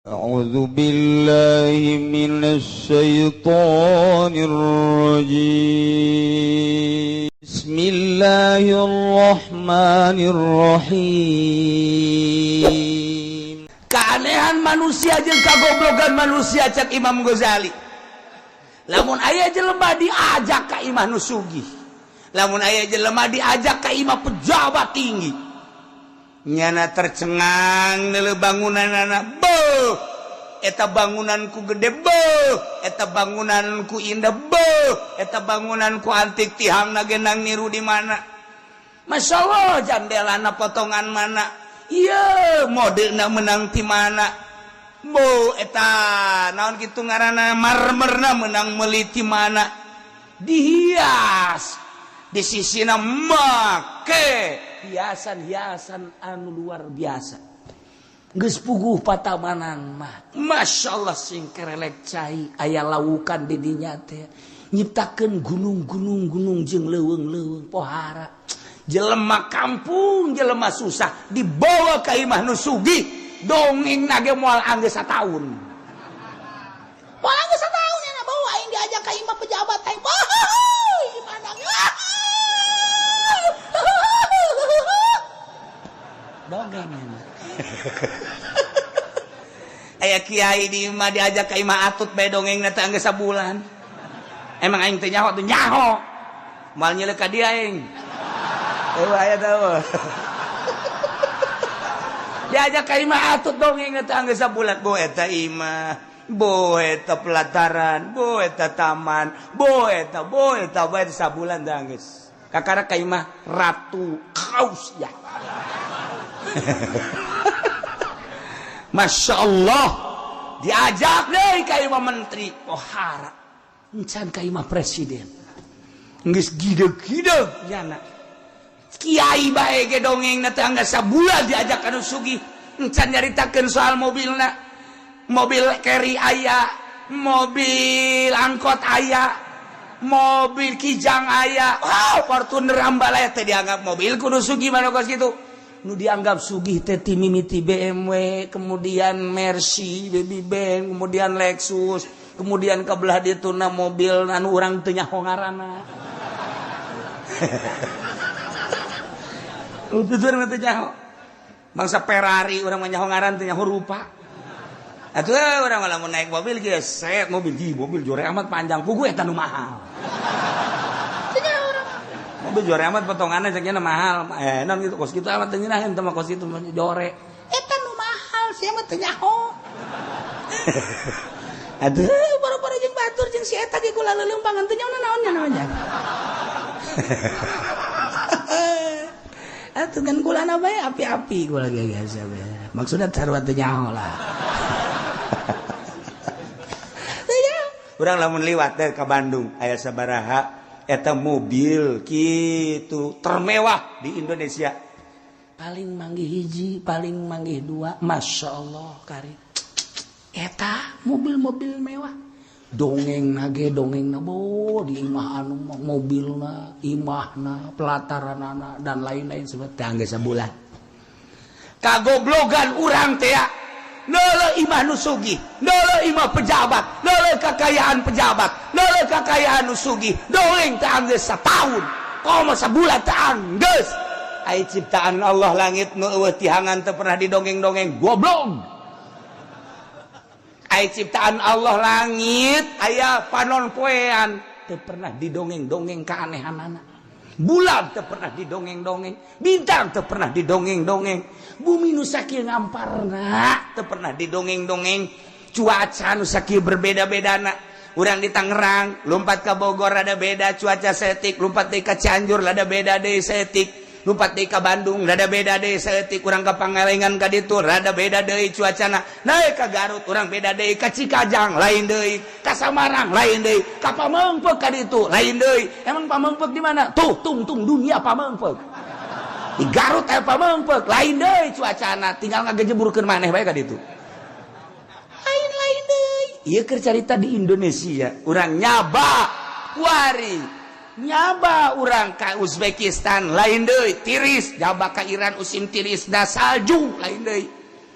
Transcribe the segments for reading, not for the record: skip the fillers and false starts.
أعوذ بالله من الشيطان الرجيم. بسم الله الرحمن الرحيم. Keanehan manusia jeung kagoblogan manusia, cek Imam Ghazali, lamun aya jelema diajak ka imah nu sugih, lamun aya jelema diajak ka imah pejabat tinggi, nyana tercengang neuleuh bangunanana. Beuh, eta bangunanku gede, beuh, eta bangunanku indah, beuh, eta bangunanku antik, tihangna ge nang niru di mana. Masya Allah, jandelana potongan mana, iya, modena menang ti mana. Bu, eta naon kitu ngaranna, marmerna menang meuli ti mana, dihias di sisina make hiasan-hiasan anu luar biasa. Geus puguh patamanan mah, Masya Allah, sing kerelek cai aya laukan di dinya teh, nyiptakeun gunung-gunung, gunung jeung leuweung-leuweung. Pohara jelema kampung, jelema susah dibawa ka imah nu sugih, dongeng nage moal anggeus sataun. Moal anggeus sataun ya bawa aing diajak ka imah pejabat aing. Wah, gimana? Dongeng aya kiai di imah diajak ka imah atut bae, dongeng teh anggeus sabulan. Emang aing teh nyaho tuh nyaho, moal nyelek ka dia aing. Eueuh, aya teh diajak ka imah atut, dongeng teh anggeus sabulan. Bo eta imah, bo eta pelataran, bo eta taman, bo eta, bo eta bae, sabulan teh anggeus. Kakara ka imah Ratu Kaus ya. Masya Allah, diajak deh ka imah menteri, pohara encan ka imah presiden, geus gideg-gideg nyana. Kiai bae ge dongeng teh anggeus sabulan diajak ka nu sugih, encan nyaritakeun soal mobilna. Mobil carry aya, mobil angkot aya, mobil Kijang aya. Wow, Fortuner Ambalaya teh dianggap mobil kudu sugih mana kos kitu. Nu dianggap sugih teh ti mimiti BMW, kemudian Mercy, Baby Benz, kemudian Lexus, kemudian ke belah dituna mobil anu urang teu nyaho ngaranna. Tutur mah teu nyaho. Bangsa Ferrari urang mah nyaho ngaran, teu nyaho rupa. Atuh urang mah lamun naik mobil geus set mobil ji, mobil jore amat panjang, puguh eta nu mahal. Mobil jore amat potonganna ceknya mahal. Eh, non gitu kos kitu amat teu ngeunaheun teh mah, kos kitu mah jore. Eta nu mahal sia mah teu nyaho. Aduh, Baru-baru jeung batur jeung si eta ge kula leuleumpangan teu nyaho naon nya namanya. Atuh kan kulana bae api-api kula ge biasa bae. Maksudna sarua teu nyaho lah. Urang lamun liwat teh ka Bandung aya sabaraha eta mobil kitu termewah di Indonesia. Paling manggih hiji, paling manggih dua. Masya Allah, kari. Eta mobil-mobil mewah. Dongeng nage dongeng na bo di imah anu mobilna, imahna, pelataranana, dan lain-lain seperti anggeus sabulan. Kagoblogan urang teh neuleuh imah nu sugih, neuleuh imah pejabat, neuleuh kakayaan pejabat, neuleuh kakayaan nu sugih, dongeng teh anggeus sataun, komo sabulan teh anggeus. Ai ciptaan Allah langit nu eueuh tihangan teu pernah didongeng-dongeng, goblok. Ai ciptaan Allah langit aya panon poean teu pernah didongeng-dongeng keanehanana. Bulan teu pernah didongeng-dongeng, bintang teu pernah didongeng-dongeng, bumi nu sakieu ngamparna teu pernah didongeng-dongeng, cuaca nu sakieu berbeda-bedana. Urang di Tangerang lompat ke Bogor ada beda cuaca setik, lompat deui ka Cianjur ada beda deui setik, lompat deui ka Bandung rada beda deui saeutik, urang ka Pangalengan ka ditu rada beda deui cuacana, naik ka Garut urang beda deui, ka Cikajang lain deui, ka Samarang lain deui, ka Pamengpeuk ka ditu lain deui. Emang Pamengpeuk di mana tuh? Tungtung dunia Pamengpeuk di Garut aya Pamengpeuk lain deui cuacana, tinggal ngagejeburkeun maneh bae ka ditu, lain-lain deui. Ieu keur carita di Indonesia. Urang nyaba wari nyaba urang ka Uzbekistan lain deui tiris, nyaba ka Iran usim tiris da salju lain deui.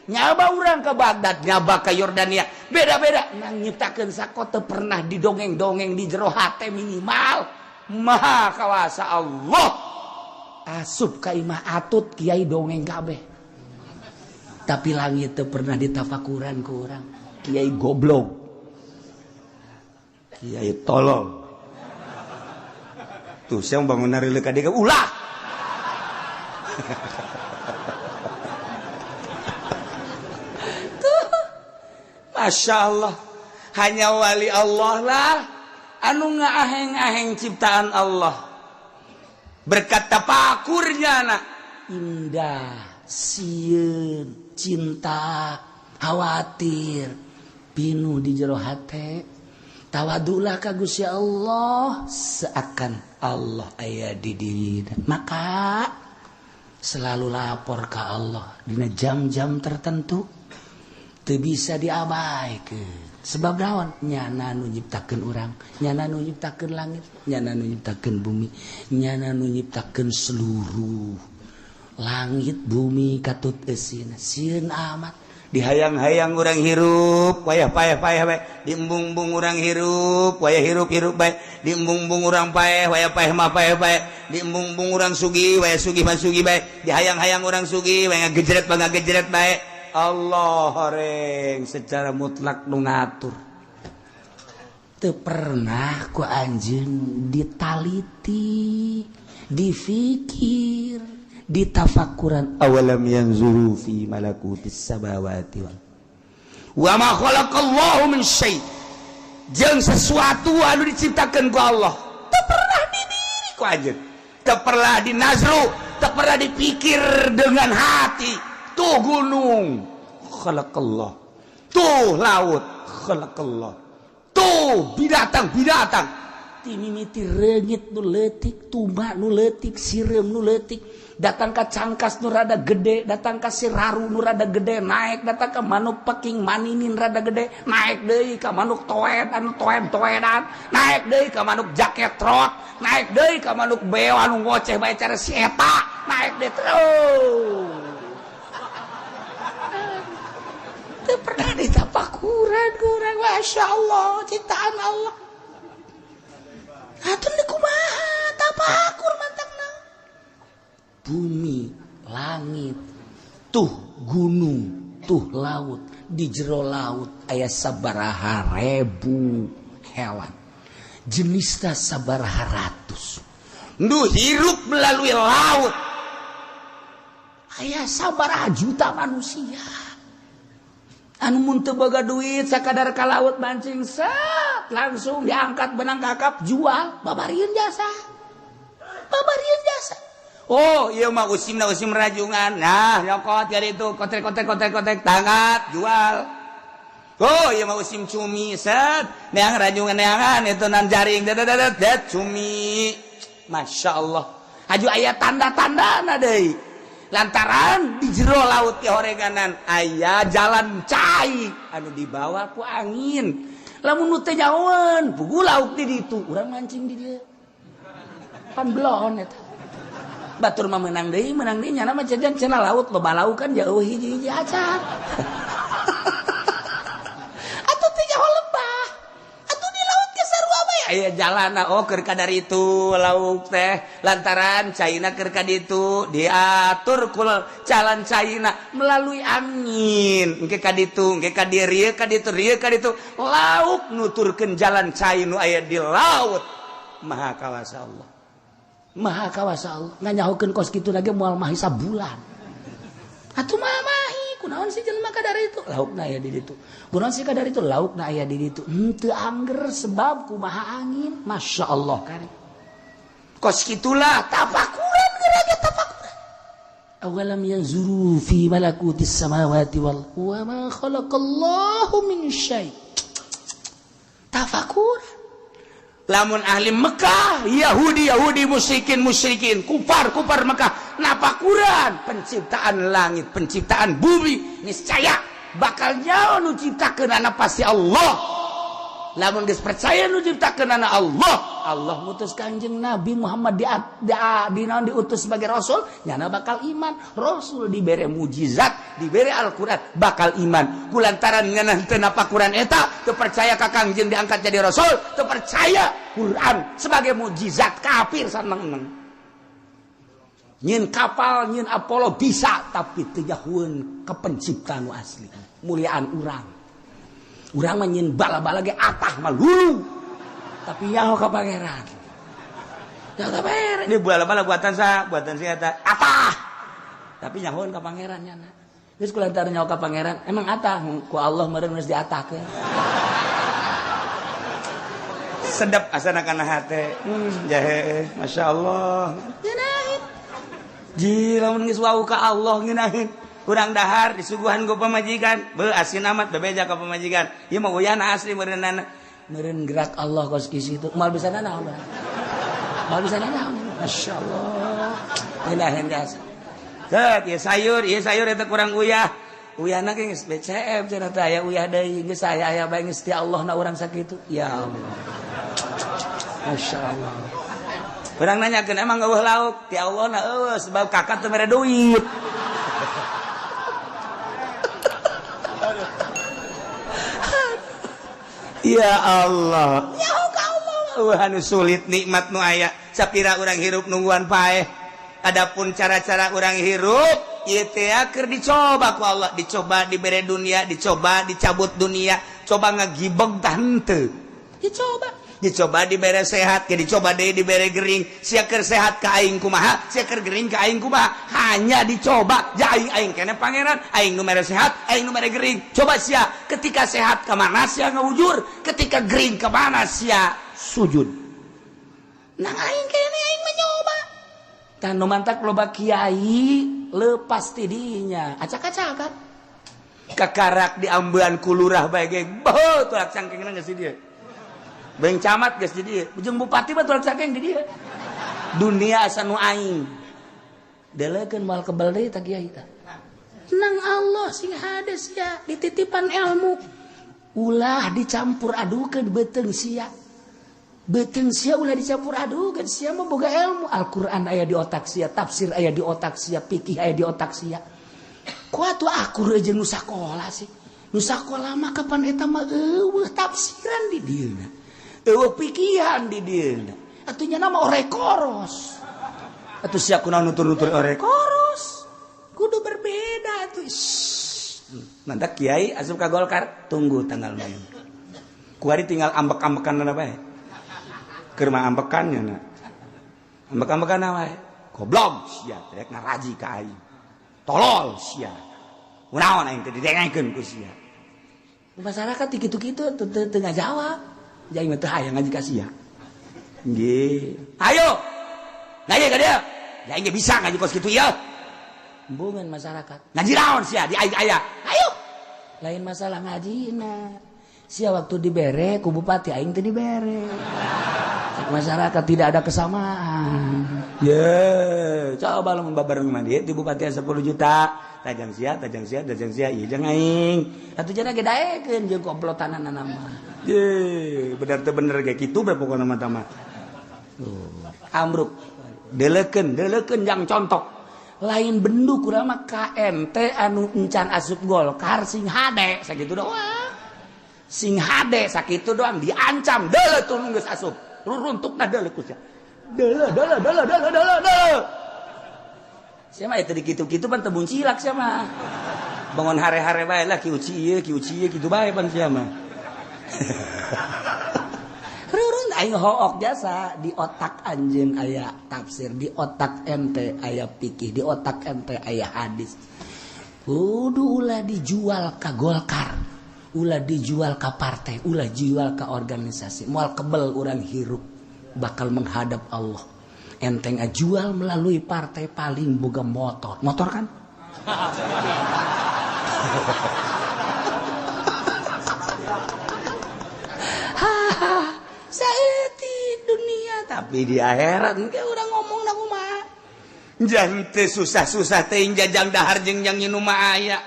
Nyaba urang ke Baghdad, nyaba ke Yordania, beda-beda. Nang nyiptakeun sako teu pernah didongeng-dongeng di jero hate minimal. Maha kawasa Allah. Asup ka imah atut kiai dongeng kabeh. Tapi langit teu pernah ditafakuran ku urang. Kiai goblok. Kiai tolol. Tuh siang bangun nari ka dia ulah. Tuh. Masya Allah. Hanya wali Allah lah anu ngaaheng-aheng ciptaan Allah. Berkat tapakurnya anak indah, sieun, cinta, khawatir, pinuh di jero hate. Tawadulah ka Gusti Allah seakan Allah aya di diri. Maka selalu lapor ke Allah dina jam-jam tertentu teu bisa diabaikan. Sebab naon? Nyana nu nyiptakeun urang, nyana nu nyiptakeun langit, nyana nu nyiptakeun bumi, nyana nu nyiptakeun seluruh langit bumi katut eusina. Sieun amat dihayang-hayang urang hirup, wayah paeh-paeh bae, diembung-embung urang hirup, wayah hirup-hirup bae, diembung-embung urang paeh, wayah paeh mah paeh bae, diembung-embung urang sugih, wayah sugih mah sugih bae, dihayang-hayang urang sugih, wayah ngagejret mah ngagejret bae. Allah horeng secara mutlak nu ngatur. Teu pernah ku anjeun ditaliti, difikir, ditafakuran. Awalam yanzuru fi malakutis samawati wal wa ma khalaqallahu min syai', jeung sesuatu anu diciptakeun ku Allah teu pernah didiri ku anjeun, teu pernah dinazru, teu pernah dipikir dengan hati. Tuh gunung khalaqallah, tuh laut khalaqallah, tuh binatang-binatang timimiti reungit nu leutik, tuma nu leutik, sireum nu leutik, datang ka cangkas nu rada gede, datang ka siraru nu rada gede, naik datang ka manuk peking maninin rada gede, naik deui ka manuk toed anu toed-toedan, naik deui ka manuk jaket trot, naik deui ka manuk beo anu ngoceh bae cara si eta, naik deui terus. Teu pernah ditapakuran ku urang. Masya Allah ciptaan Allah. Atuh ni kumaha tapakur mantakna. Bumi, langit, tuh gunung, tuh laut, di jero laut aya sabaraha ribu hewan. Jenisna sabaraha ratus. Nu hirup melalui laut. Aya sabaraha juta manusia. Anu mun teu boga duit sakadar ka laut mancing set langsung diangkat benang kakap jual babarieun jasa. Babarieun jasa. Oh, iya mah usimna usim rajungan. Nah, nyokot dari itu kotek kotek kotek kotek tangkap jual. Oh, iya mah usim cumi set neang rajungan neangan itu nan jaring det det cumi. Masya Allah. Aju aya tanda-tandana deui. Lantaran di jero laut di horeganan aya jalan cai anu dibawa ku angin. Lamun nu teu nyahoeun puguh lauk di ditu, urang mancing di dieu. Pan belon eta. Batur mah menang deui nyana mah jajan cenah laut loba lauk kan jauh hiji-hiji acan. Atuh teu nyaho lebah. Atuh di laut ge sarua bae aya jalana oh keur kadar itu lauk teh lantaran caina keur ka ditu diatur ku jalan caina melalui angin engke ka ditu engke ka dieu ka ditu rieu ka ditu lauk nuturkeun jalan cai nu aya di laut. Maha kawasa Allah. Maha kawasa Allah. Nganyahokeun kos kitu lagi moal mahi sabulan. Atuh mah mahi kunaon sih jelema kadar itu laukna aya di ditu. Kunaon sih kadar itu laukna aya di ditu. Henteu angger sebab kumaha angin. Masya Allah kari. Kos kitulah tafakuran geura ge tafakuran. Awalam yanzuru fi malakutis samawati wal wa ma khalaqallahu min syai'. Tafakuran. Lamun ahli Mekah, Yahudi Yahudi, musyrikin musyrikin, kufar kufar Mekah, napakuran penciptaan langit, penciptaan bumi, niscaya bakal nyawa nu ciptakeun anak pasti Allah. Lamun geus percaya nu nyiptakeunana Allah, Allah mutus Kanjeng Nabi Muhammad di naon diutus sebagai rasul, nyana bakal iman. Rasul dibere mujizat, dibere Al-Qur'an, bakal iman. Kulantaran ngeunah teu napa Quran eta, teu percaya ka Kangjeng diangkat jadi rasul, teu percaya Quran sebagai mujizat, kafir saneng-neng. Nyin kapal, nyin Apollo bisa, tapi teu nyahueun ka pencipta nu asli. Muliaan urang. Urang mah nyin bala-bala ge atah mah lulu. Tapi nyaho ka pangeran. Nyaho ka pangeran. Ini bala-bala buatan sa, buatan si eta. Atah. Tapi nyahoeun ka pangeran nyana. Geus kulantaran nyaho ka pangeran, emang atah ku Allah meureun geus diatahkeun. Sedap asana kana hate. Jahe, masyaallah. Ji lamun geus wau ka Allah ngeunaheun. Urang dahar disuguhan ku pamajikan, beuh asin amat bebeja ka pamajikan. Ieu mah uyana asli meureunana. Meureun gerak Allah kos kieu situ. Moal bisa nanaon. Moal bisa nanaon. Masyaallah. Ngeunaheun jasa. Teu ieu sayur eta kurang uyah. Uyahna ge geus BCM cenah teh aya uyah deui geus aya aya bae geus ti Allah na urang sakitu. Ya Allah. Masyaallah. Urang nanyakeun emang eueuh lauk ti Allah na eueuh sebab kakak teu mere duit. Ya Allah. Nyaho ka Allah. Eueuh anu sulit nikmat nu aya sapira urang hirup nungguan paeh. Adapun cara-cara urang hirup ieu teh keur dicoba ku Allah, dicoba dibere dunia, dicoba dicabut dunia, coba ngagibeg tah henteu. Dicoba. Dicoba dibere sehat, ke dicoba deui dibere gering. Sia keur sehat ka aing kumaha, sia keur gering ka aing kumaha. Hanya dicoba. Ja aing aing keneh pangeran, aing nu mere sehat, aing nu mere gering. Coba sia ketika sehat ka mana sia ngawujur, ketika gering ka mana sia sujud. Nang aing keneh aing mencoba. Tah nu mantak loba kiai lepas ti dinya, acak-acakan. Kakarak diambean ku lurah bae ge, beuh tulak cangkengna geus di dieu. Beng camat geus di dieu, jeung bupati mah tulak cangkeng di dieu. Dunia asa nu aing. Delekeun moal kebel deui tah kiai tah. Nang Allah sing hade sia dititipan ilmu. Ulah dicampur adukeun beuteung sia. Beuteung sia ulah dicampur adukeun, sia mah boga ilmu. Al-Qur'an aya di otak sia, tafsir aya di otak sia, fikih aya di otak sia. Ku atuh akur jeung nu sakola sih. Nu sakola mah kapan eta mah eueuh tafsiran di dieuna. Eueuh pikihan di dieuna. Atuh nya nama orekoros. Atuh sia kunaon nutur-nutur orekoros. Kudu berbeda atuh. Mantak kiai asup ka Golkar, tunggu tanggal main. Kuari tinggal ambek-ambekan bae. Keur mah ambekan nya na. Ambek-ambekan wae. Goblok sia, rek ngaraji ka aing. Tolol sia. Kunaon aing teh didengekeun ku sia. Masyarakat kitu-kitu teu ngajawab. Jadi mah teu hayang ngaji ka sia. Nggih. Ayo. Ngaji ka dieu. Ya aing ge bisa ngaji kos kitu ieu. Embungan masyarakat. Ngaji naon sia di aing aya. Ayo. Lain masalah ngajina. Sia waktu dibere ku bupati aing teu dibere. Masyarakat tidak ada kesamaan. Ye, coba lamun babareng mah di bupati 10 juta, tajang sia, tajang sia, tajang sia, ieu jeung aing. Atuh jana ge daekeun jeung komplotanana mah. Ye, bener teu bener ge kitu bae pokona mah tah mah. Amruk. Deleukeun, deleukeun jang contok. Lain bendu kurang mah KMT anu encan asup Golkar sing hade sakitu doang. Sing hade sakitu doang diancam deuleu tuh geus asup. Ruruntukna deuleu ku sia. Deuleu deuleu deuleu deuleu deuleu deuleu. Sia mah eta dikitu-kitu pan teu muncilak sia mah. Bangun hare-hare bae lah ki uci ieu ki uci ieu kitu bae pan sia mah. Rurun aing hook jasa di otak anjeun aya tafsir, di otak ente aya fikih, di otak ente aya hadis. Kudu ulah dijual ka Golkar, ulah dijual ka partai, ulah jual ka organisasi. Moal kebel urang hirup bakal menghadap Allah. Enteng jual melalui partai paling boga motor. Motor kan? Saeutik dunia tapi di akhirat engke urang ngomong na kumaha. Jang teu susah-susah teuing jajang dahar jeung jang nginum mah aya.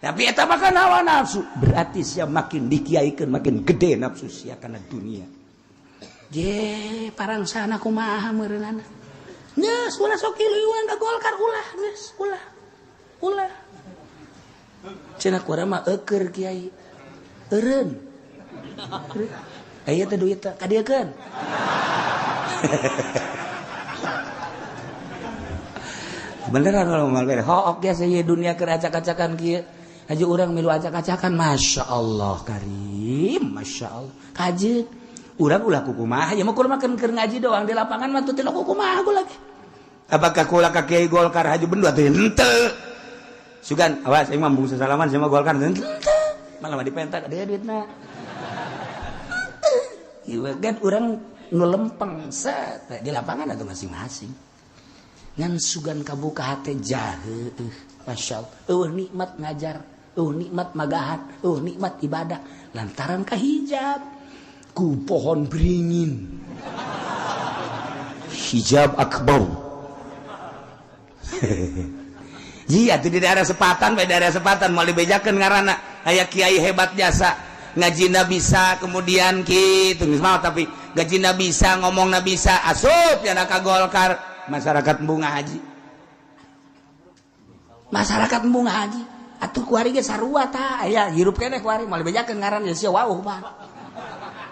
Tapi eta mah kan hawa nafsu, berarti sia makin dikiaikeun makin gede nafsu sia kana dunia. Je parangsana kumaha meureunana. Geus ulah sok kiluan ka Golkar, ulah geus ulah. Ulah. Cenah ku urang mah eueur kiai. Eureun. Aya teh duit teh kadieukeun. Beneran kalau mal bere hook biasa ye dunia keur acak-acakan kieu. Haji urang milu acak-acakan, Masya Allah karim, Masya Allah. Kajeun urang ulah kukumaha, ya mah kurang makan keur ngaji doang di lapangan mah teu kukumaha gua lagi. Apakah kula ka Kiai Golkar haju bendu atuh henteu. Sugan awas aing mah embung sasalaman sama Golkar henteu. Malah mah dipentak dia duitna. Ieu kan urang nu lempeng set di lapangan atau masing-masing. Ngan sugan kabuka hate jahe, Masya Allah. Eueuh nikmat ngajar, eueuh nikmat magahan, eueuh nikmat ibadah lantaran kahijab ku pohon beringin. Hijab akbar. Iya tuh di daerah Sepatan, di daerah Sepatan mau dibejakeun ngaranna aya kiai hebat jasa ngajina bisa kemudian kitu geus mah tapi ngajina bisa ngomongna bisa asup ya ka Golkar. Masyarakat embung ngaji, masyarakat embung ngaji atuh kuari ge sarua tah aya hirup keneh kuari moal dibejakeun ngaran ya sia wauh mah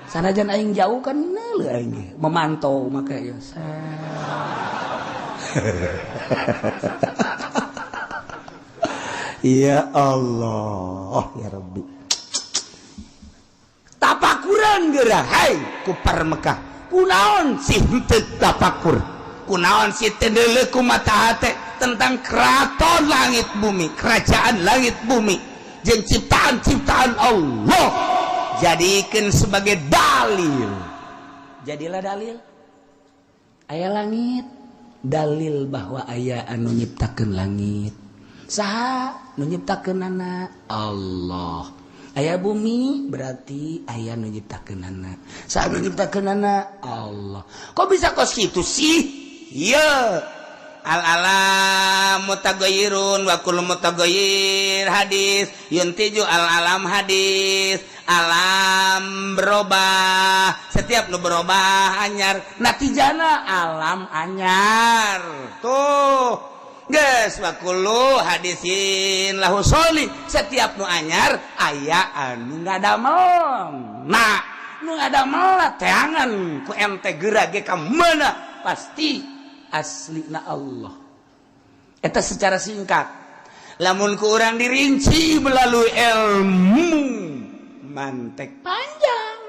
sanajan aing jauh kan neuleuh aing ge memantau make ya. Ya Allah ya Rabbi, tapakuran geura hai kupar Mekah kunaon sih henteu tapakur, kunaon si teu deuleu ku mata hate tentang keraton langit bumi, kerajaan langit bumi jeung ciptaan-ciptaan Allah, jadikeun sebagai dalil. Jadilah dalil aya langit, dalil bahwa aya anu nyiptakeun langit. Saha nu nyiptakeunana? Allah. Aya bumi berarti aya nu nyiptakeunana. Saha nu nyiptakeunana? Allah. Kok bisa kos kitu sih? Ya al-alam mutaghayyirun wa kullu mutaghayyir hadis yuntiju al-alam hadis alam berubah, setiap nu berubah anyar, natijana alam anyar tuh geus wa kullu hadisin lahu sholih, setiap nu anyar aya anu ngadamel. Nah nu ngadamel teangan ku ente geura ge ka meuna pasti aslina Allah. Eta secara singkat. Lamun ku urang dirinci melalui ilmu mantek panjang.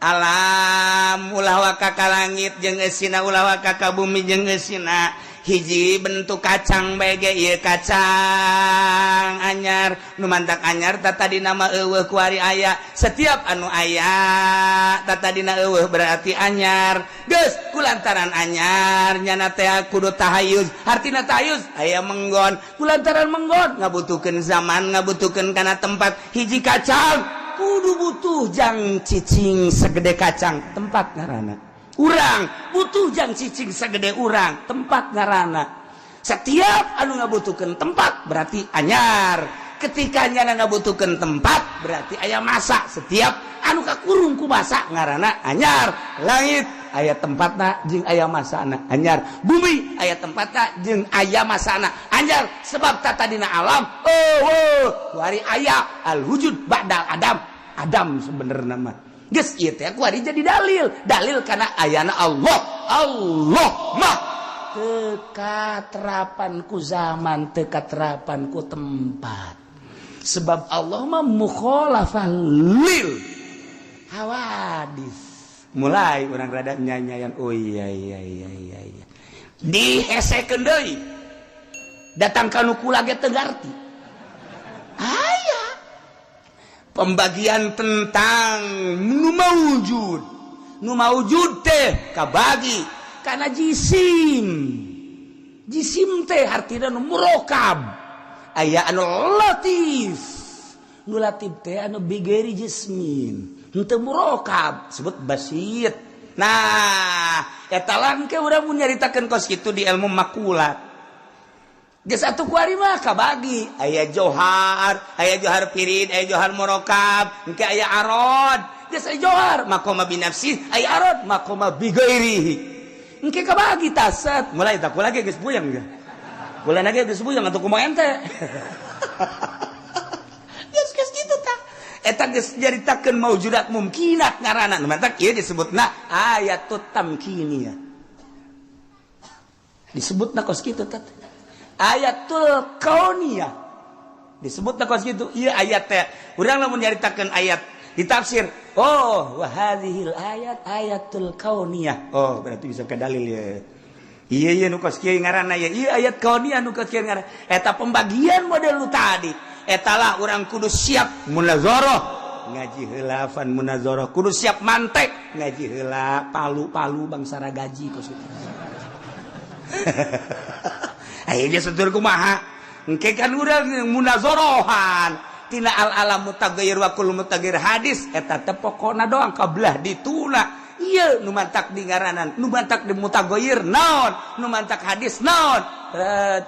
Alam ulah waka ka langit jeung eusina, ulah waka ka bumi jeung eusina. Hiji bentuk kacang bae ge ieu kacang anyar nu mantak anyar tata dina mah eueuh kuari aya. Setiap anu aya tata dina eueuh berarti anyar. Geus kulantaran anyar nyana teh kudu tahayuz, hartina tahayuz aya menggon, kulantaran menggon ngabutuhkeun zaman, ngabutuhkeun kana tempat. Hiji kacang kudu butuh jang cicing segede kacang tempat ngaranna. Urang butuh jang cicing segede urang tempat ngaranna. Setiap anu ngabutuhkeun tempat berarti anyar. Ketika nyana ngabutuhkeun tempat berarti aya masa. Setiap anu kakurung ku masa ngaranna anyar. Langit aya tempatna jeung aya masana anyar. Bumi aya tempatna jeung aya masana anyar. Sebab tata dina alam oh kuari aya al wujud ba'dal adam. Adam sebenarnya mah geus ieu teh kuari jadi dalil, dalil kana ayana Allah. Allah mah teu katerapan ku zaman, teu katerapan ku tempat. Sebab Allah mah mukhalafah lil hawadis. Mulai urang rada nyanyayan, oh iya iya iya iya iya. Dihesekeun deui. Datang ka nu kula ge teu ngarti. Aya pembagian tentang nu maujud. Nu maujud teh kabagi kana jisim. Jisim teh hartina nu murokab. Aya anu latif. Nu latif teh anu bigeri jismin. Henteu murokab sebut basit. Nah, eta langke urang mun nyaritakeun kos kitu di ilmu makulat. Geus atuh kuari mah kabagi aya johar pirid, aya johar murokab, engke aya arod. Geus aya johar maqama bi nafsi, aya arod maqama bi ghairihi. Engke kabagi taset, mulai tak kula ge geus puyeng ge. Kula ge geus puyeng atuh kumaha ente. Geus geus kitu tah. Eta geus nyaritakeun maujudat mumkinat ngaranna. Mantak ieu disebutna ayatut tamkiniyah. Disebutna kos kitu tah. Ayatul kauniyah disebut kos gitu. Iya ayat teh urang lamun nyaritakeun ayat ditafsir, oh wa hadhil ayat ayatul kauniyah, oh berarti bisa ke dalil ya. Iya iya nu kos kieu ngaranna ya, iya ayat kauniyah nu kos kieu ngaranna. Eta pembagian model nu tadi eta lah urang kudu siap munazarah ngaji heula fan munazarah, kudu siap mantek ngaji heula palu-palu bangsa gaji kos kitu. Ayeuna setur kumaha engke kan urang munazarahan tina al alam mutaghayyir wa kullu mutaghayyir hadis eta teh pokona doang kabelah dituna. Ieu nu mantak di ngaranan, nu mantak di mutaghayyir naon, nu mantak hadis naon,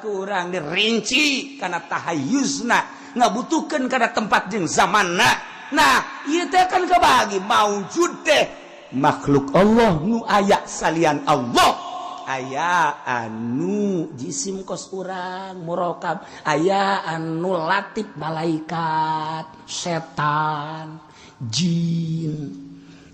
kurang dirinci kana tahayyuzna, ngabutuhkeun kana tempat jeung zamanna. Nah ieu teh kan kabagi maujud teh makhluk Allah nu aya salian Allah, aya anu jisim kos urang murokab, aya anu latif malaikat, setan, jin,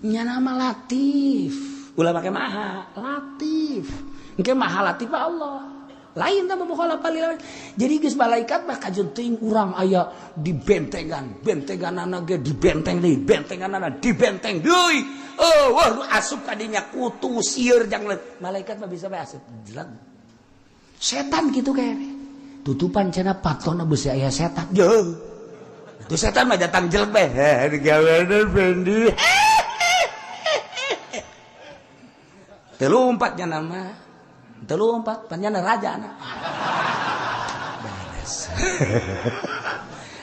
nya nama latif ulah make maha latif, engke maha latif Allah lain tah mukhalafah lil. Jadi geus malaikat mah kajeun teuing urang aya di bentengan, bentenganana ge di benteng deui, bentenganana di benteng deui. Oh, wah nu asup kadinya kutu sieur jang malaikat mah bisa bae asup jelag. Setan kitu kene. Tutupan cenah patona beusi aya setan. Jeuh. Tuh setan mah datang jelek bae. Heh digaweana Fendi. Teu lompat nya nama. Teu lompat panjana raja na. Beres.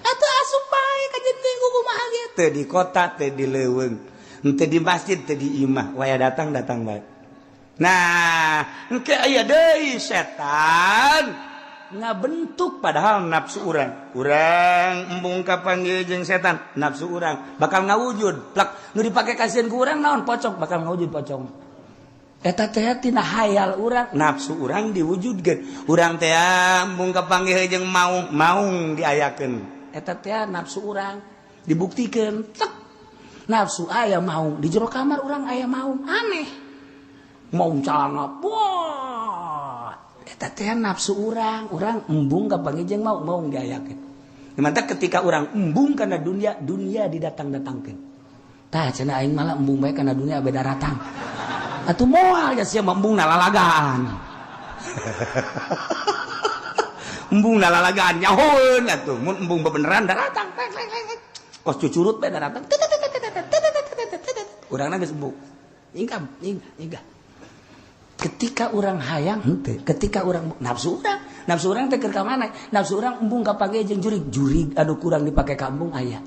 Atuh asup bae ka jeung teuing kumaha ge teu di kota teu di leuweung. Henteu di masjid teu di imah, waya datang datang bae. Nah, engke aya deui setan ngabentuk padahal nafsu urang. Urang embung kapanggih jeung setan, nafsu urang bakal ngawujud. Plak nu dipake kasihan ku urang naon pocong, bakal ngawujud pocong. Eta teh tina hayal urang, nafsu urang diwujudkeun. Urang teh embung kapanggih jeung maung, maung diayakeun. Eta teh nafsu urang dibuktikeun. Tek. Nafsu aya maung di jero kamar urang aya maung aneh. Maung calana. Wah, eta teh nafsu urang, urang embung kapanggih jeung maung, maung diayakeun. Mantap ketika urang embung kana dunia, dunia didatang-datangkeun. Tah cenah aing malah embung bae kana dunia beda ratang. Atuh moal ya sia embung nalalagaan. Embung nalalagaan nyahoeun atuh mun embung bebeneran daratang. Kos cucurut bae daratang. Urangna geus embung. Nyingkam, nyingkah. Ketika urang hayang henteu, ketika urang nafsu urang teh keur ka mana? Nafsu urang embung kapanggih jeung jurig, jurig anu kurang dipake ka embung aya.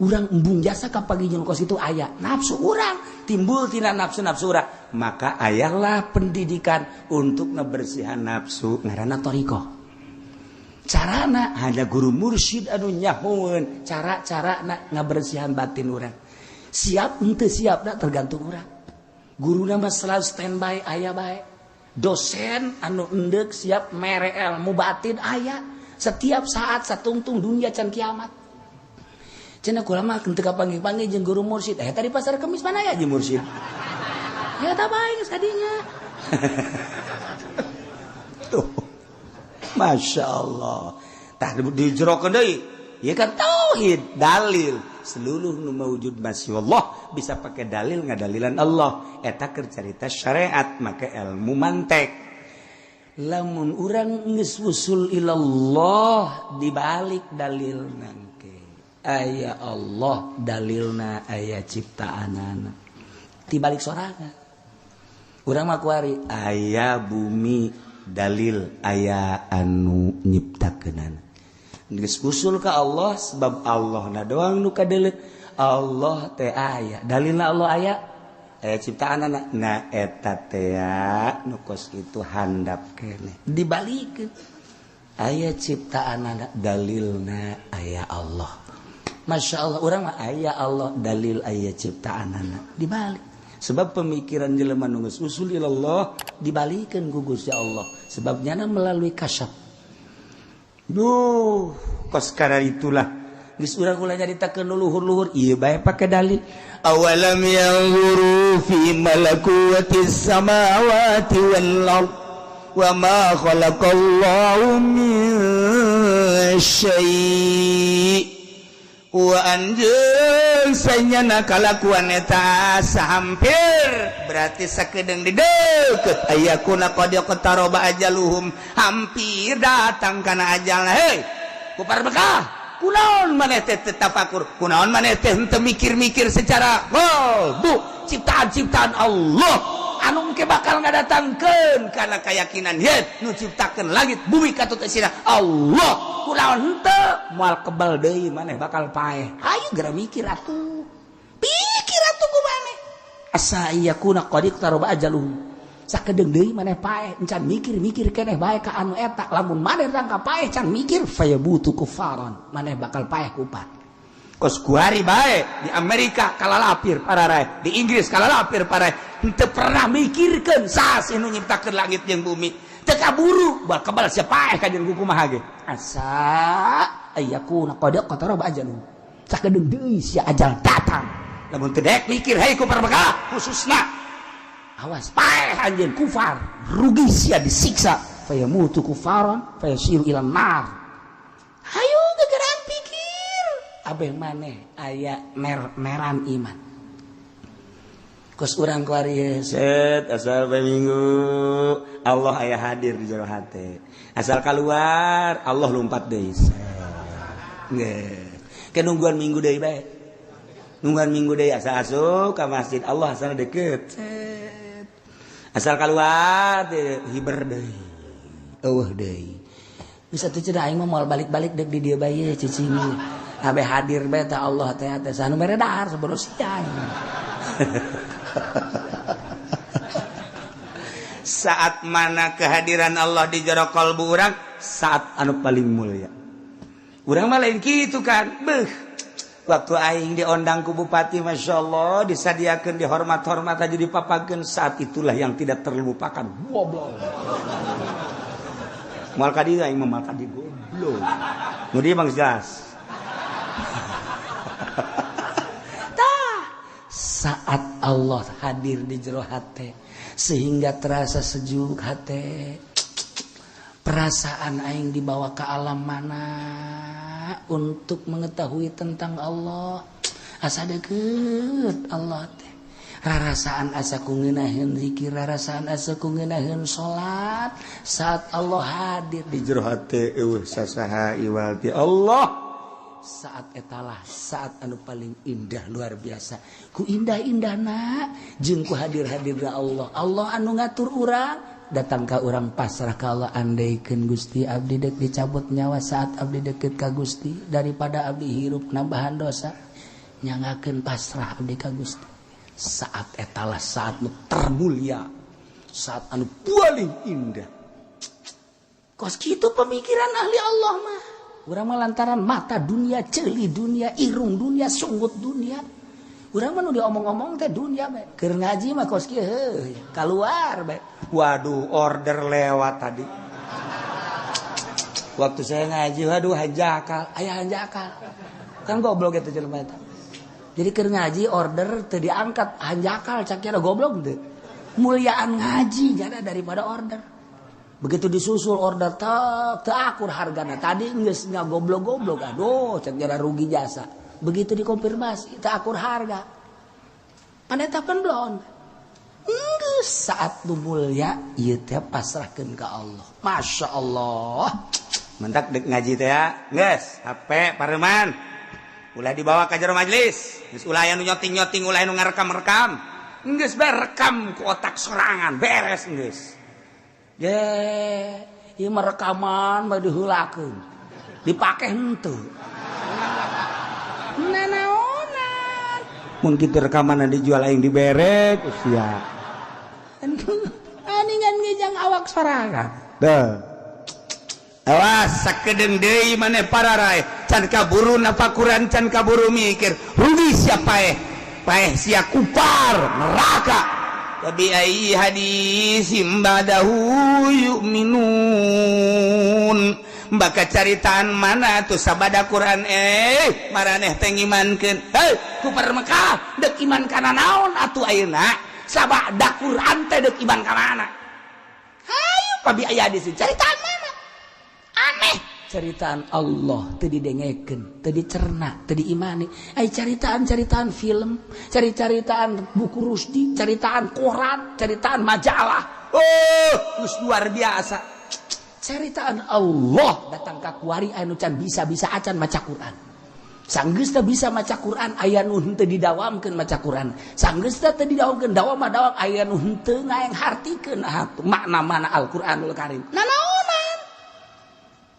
Urang embung jasa kapanggih jeung kos itu aya. Nafsu urang timbul tina nafsu-nafsu urang. Maka ayalah pendidikan untuk ngebersihan nafsu ngaranna thariqah. Carana hanya guru mursyid anu nyahoeun cara-carana ngabersihan batin urang. Siap henteu siapna tergantung urang. Guruna mah selalu standby aya bae. Dosen anu endek siap mere ilmu batin aya setiap saat satungtung dunia can kiamat. Cenah kula mah henteu kapanggih-panggih jeung guru mursyid. Eh tadi pasar Kemis mana ya jeung mursyid? Ya tak bae geus kadinya. Tuh. Masya Allah. Tah dijerokeun deui. Ieu kan tauhid, dalil. Seluruh nu maujud masya Allah bisa pakai dalil ngadalilan Allah. Eta keur carita syariat make ilmu mantek. Lamun urang geus usul ilallah dibalik dalil nangke. Aya Allah dalilna aya ciptaanana. Tibalik sorangan. Urang mah kuari aya bumi dalil aya anu nyiptakeunana. Geus usul ka Allah sebab Allah na doang nu kadeuleu. Allah teh aya dalilna Allah aya aya ciptaanana. Nah eta teh nu kos kitu handap keneh dibalikeun. Aya ciptaan dalilna aya Allah. Masya Allah urang mah aya Allah dalil aya ciptaanana dibalik. Sebab pemikiran jelema nu geus usul ilallah dibalikeun ku Gusti Allah. Sebab nyana melalui kasyaf. Duh, kos karena itulah geus urang ulah nyaritakeun luhur-luhur ieu bae pake dalil. Awalam yanzuru fi malakutis samawati wal ard wa ma khalaqallahu min syai' wa anjeun sanyana kalakuan eta sahampir berarti sakedeung di deukeut ayakuna qad qtaraba ajaluhum hampir datang kana ajalna. Hei kupar Mekah, kunaon maneh teh tafakur, kunaon maneh teh henteu mikir-mikir secara qalbu ciptaan-ciptaan Allah anu engke bakal ngadatangkeun kana keyakinan yen nu ciptakeun langit bumi katut eusina Allah, kunaon henteu moal kebal deui maneh bakal paeh. Ayo geura mikir atuh, pikir atuh ku maneh. Asa yakuna qad iqtaraba ajaluhum, sakedeung deui maneh paeh encan mikir-mikir keneh bae ka anu eta. Lamun maneh rangka paeh can mikir fayabutu kufaran, maneh bakal paeh kupat. Kos kuari bae di Amerika kalalapir pararai, di Inggris kalalapir pararai, henteu pernah mikirkeun saha sih nu nyiptakeun langit jeung bumi. Teu kaburu bakal kebal sia paeh ka jeung kumaha ge. Asa ayakuna qad qataraba ajaluhum, sakedeung deui sia ajal datang. Lamun teu daek mikir hei ku Mekah khususna, awas paeh anjeun kufar, rugi sia disiksa. Fayamutu kufaran fayasiru ila nar. Hayu gegeran pikir abeh maneh aya mer-meran iman. Kos urang kuari set asal bae minggu Allah aya hadir di jero hate, asal keluar Allah lompat deui. Nggih ke nungguan minggu deui bae, nungguan minggu deui asa asup ka masjid Allah asal deket set, asal keluar hiber deui eueuh deui. Bisa tuh cenah aing mah moal balik-balik dek di dieu bae cicing abe hadir bae teh Allah teh teh sanu mere dahar sabodo sia. Saat mana kehadiran Allah di jero kalbu urang, saat anu paling mulia. Urang mah lain kitu kan. Beuh, waktu aing diondang ku bupati, Masya Allah, disadiakeun dihormat-hormat aja dipapakeun, saat itulah yang tidak terlupakan. Goblok. Moal ka dieu aing mah, moal ka dieu goblok. Nu dieu mah jelas. Tah, saat Allah hadir di jero hate sehingga terasa sejuk hate, perasaan aing dibawa ke alam mana untuk mengetahui tentang Allah, asa deukeut Allah teh, rarasaan asa ku ngeunaheun zikir, rarasaan asa ku ngeunaheun salat. Saat Allah hadir di jero hate eueuh sasaha iwal ti Allah, saat etalah saat anu paling indah luar biasa. Ku indah-indahna jeung ku hadir-hadirna Allah. Allah anu ngatur urang datang ka urang pasrah ka Allah. Andaikeun Gusti abdi deuk dicabut nyawa saat abdi deukeut ka Gusti, daripada abdi hirup nambahan dosa, nyangakeun pasrah abdi ka Gusti. Saat etalah saat nu termulia, saat anu paling indah. Kos kitu pemikiran ahli Allah mah. Urang mah lantaran mata dunia, ceuli dunia, irung dunia, sunggut dunia. Urang mah nu diomong-omong teh dunia bae. Keur ngaji mah kos kieu heuh, kaluar bae. Waduh, order lewat tadi. Waktu saya ngaji, waduh hanjakal, aya hanjakal. Kan goblok eta jelema eta. Jadi keur ngaji order teu diangkat, hanjakal cak kira goblok teu. Muliaan ngaji jada daripada order. Begitu disusul order teu akur hargana. Tadi geus ngagoblok-goblok, aduh cek jara rugi jasa. Begitu dikonfirmasi teu akur harga. Paneta pan belon. Geus saat nu mulia ieu teh pasrahkeun ka Allah. Masya Allah. Mentak dek ngaji teh ya. Geus, HP pareman. Ulah dibawa ka jero majelis. Geus ulah aya nu nyoting-nyoting, ulah anu ngarekam-rekam. Geus bae rekam ku otak sorangan, beres geus. Ye, ieu mah rekaman mah diheulakeun. Dipake henteu. Nanaonan. Mun kitu rekaman dijual aing dibere ku sia. Aningan ngejang awak sorangan. Dah. Awas, sakedeung deui maneh pararae can kaburu napakuran, can kaburu mikir, rugi sia, paeh paeh sia, kupar neraka. Tapi ai hadisim ba'dahu yu'minun, baka caritaan mana tuh sabada Quran maraneh teh ngimankeun? Hei, kupar Mekah, dek iman kana naon atuh ayeuna? Sabada Quran teh dek iman ka mana? Hayu, pabi aya di caritaan mana aneh, ceritaan Allah teu didengekeun, teu dicerna, teu diimani. Ai caritaan-caritaan film, cari-caritaan buku Rusdi, caritaan koran, caritaan majalah, oh, geus luar biasa. Caritaan Allah datang ka kuari, anu can bisa-bisa acan maca Quran. Sanggeus teu bisa maca Quran, aya nu henteu didawamkeun maca Quran. Sanggeus teu didawamkeun, dawam mah dawam, aya nu henteu ngahartikeun makna mana Al-Qur'anul Karim. Nanaonan?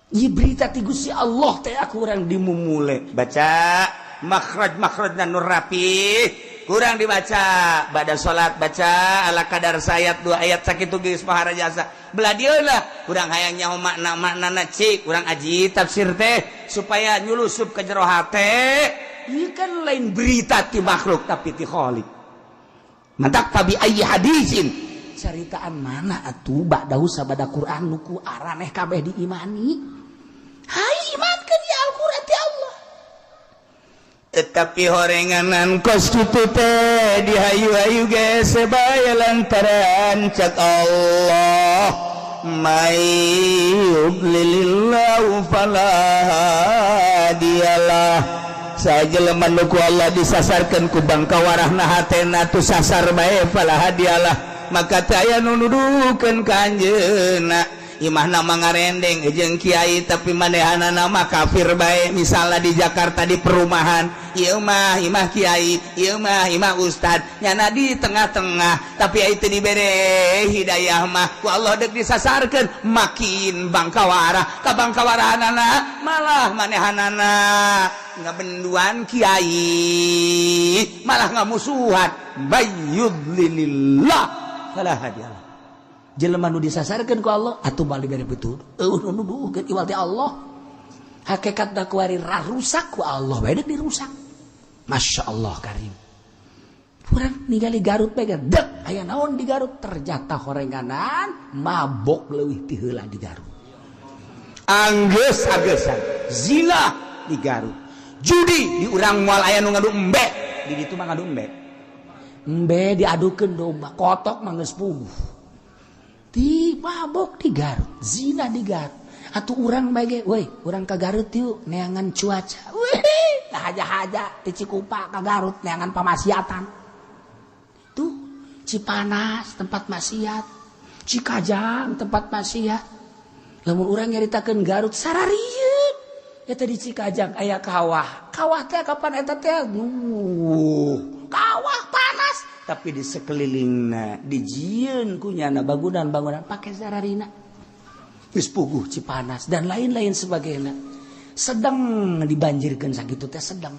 Ieu berita ti Gusti Allah teh aku urang dimumule baca makhraj, makhrajna nu rapi kurang dibaca. Pada salat baca ala kadar sayat, dua ayat, sakitu geus maharajasa. Belah dieu lah kurang hayang nyaho makna maknana, cik kurang aji tafsir teh supaya nyulusup ke jero hate. Ieu kan lain berita ti makhluk, tapi ti Khalik. Mantak fabi ayyi hadisin, caritaan mana atuh ba'dahu sabada Quran nu ku araneh kabeh diimani? Hai, imankeun ya Al-Qur'an ti Allah. Tetapi horenganan kos kitu teh dihayu-hayu ge sebaya lantaran cak Allah, may yudlilillahu fala hadiyalah. Sajelema nu ku Allah disasarkeun ku bangkawarahna hatena tu sasar bae, fala hadiyalah, maka teu aya nu nuduhkeun ka anjeunna. Imahna mangarendeng jeung kiai, tapi manehanana mah kafir bae. Misalnya di Jakarta di perumahan, ieu mah imah kiai, ieu mah imah ustad, nyana di tengah-tengah, tapi itu dibere hidayah mah ku Allah, dek disasarkeun makin bangkawara ka bangkawarahanana, malah manehanana ngabenduan kiai, malah ngamusuhan. Bayyudlilillah fala hadiyalah. Jelema nu disasarkeun ku Allah atuh balik dari betul, eueuh nu nuduhkeun iwal ti Allah. Hakikat da kuari rusak ku Allah bae, deuk dirusak. Masya Allah Karim. Urang ningali Garut bae, dek aya naon di Garut? Ternyata horenganan mabok leuwih ti heula di Garut. Anggeus agesan zina di Garut, judi di urang moal aya nu ngadu embe, di ditu mah ngadu embe. Embe diadukeun domba kotok mah geus puguh. Di mabok di Garut, zina di Garut. Atuh urang bae ge, woi, urang ka Garut yuk, neangan cuaca. Wih, nah haja-haja ti Cikupa ka Garut neangan pamaksiatan. Tuh, Cipanas tempat maksiat, Cikajang tempat maksiat. Lamun urang nyaritakeun Garut sararieun. Eta di Cikajang aya kawah. Kawah teh kapan eta teh? Kawah panas, tapi di sekelilingna dijieun kunyana bangunan-bangunan pakai sararina. Geus puguh Cipanas dan lain-lain sebagainya. Sedang dibanjirkan sakitu teh sedang.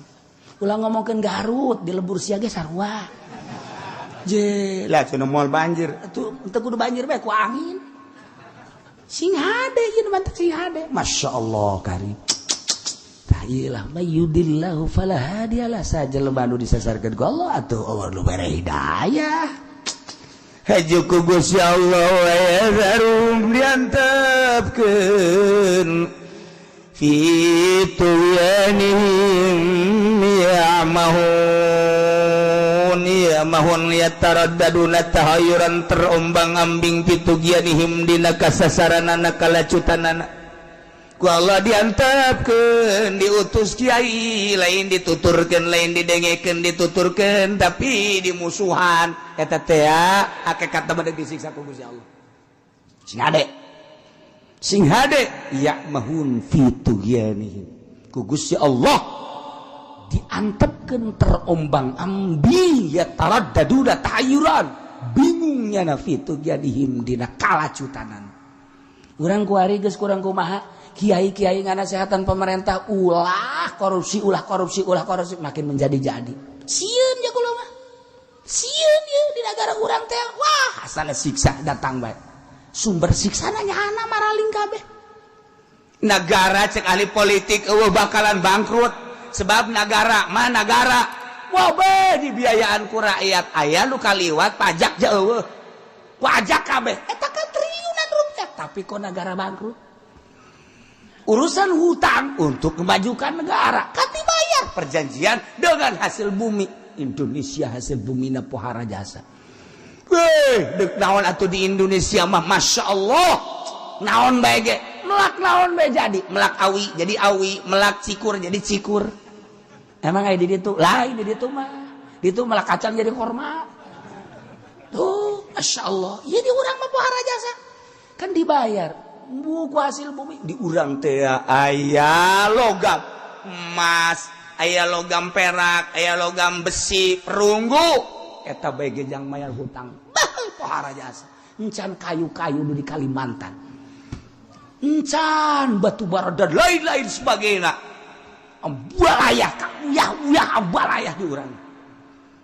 Ulah ngomongkeun Garut di lembur sia ge sarua. Je lah cenah moal banjir. Atuh teu kudu banjir bae, ku angin. Sing hade ieu mantap, sing hade. Masya Allah Karim. Tah ieu lah, mayyudillahu fala hadiyalah. Sajelema nu disasarkeun ku Allah atuh Allah nu bere hidayah. Haju ku Gusti Allah wa yazarum, diantepkeun fi tughyanihim ya'mahun. Ya'mahun yataraddaduna tahayyuran, terombang-ambing, fi tughyanihim dina kasasaranana, kalacutanana. Ku Allah diantepkeun, diutus kiai, lain dituturkeun, lain didengekeun, dituturkeun tapi dimusuhan. Eta teh hakikat mah disiksa ku Gusti Allah. Sing hade, sing hade, ya'mahun fi tughyanihim, ku Gusti Allah diantepkeun terombang ambing, ya taraddaduna tahayyuran, bingungnya na, fi tughyanihim dina kalacutanan. Urang kuari geus kurang kumaha, kiai-kiai nganasehatan pemerintah ulah korupsi, ulah korupsi, ulah korupsi, makin menjadi-jadi. Sieun ya kula mah, sieun ye di negara urang teh. Wah, asal siksa datang bae, sumber siksa nyana maraling kabeh. Negara cek ahli politik eueuh bakalan bangkrut sebab negara mah negara wah be dibiayaan ku rakyat aya nu kaliwat pajak ja eueuh. Pajak kabeh eta kan triliunan rupiah tapi kok negara bangkrut. Urusan hutang untuk memajukan negara kan dibayar perjanjian dengan hasil bumi Indonesia, hasil bumi na pohara jasa. Weh, dek naon atuh di Indonesia mah Masya Allah. Naon bae ge melak naon bae jadi melak awi jadi awi, melak cikur jadi cikur. Emang aya di ditu? Lain di ditu mah. Ditu melak kacang jadi korma. Tuh, Masya Allah. Ieu di urang mah pohara jasa. Kan dibayar buku hasil bumi di urang teh aya logam emas, aya logam perak, aya logam besi, perunggu. Eta bae ge jang mayar hutang. Bah, pohara jasa. Encan kayu-kayu di Kalimantan. Encan batu bara dan lain-lain sebagainya. Ambalayah, uyah-uyah ambalayah di urang.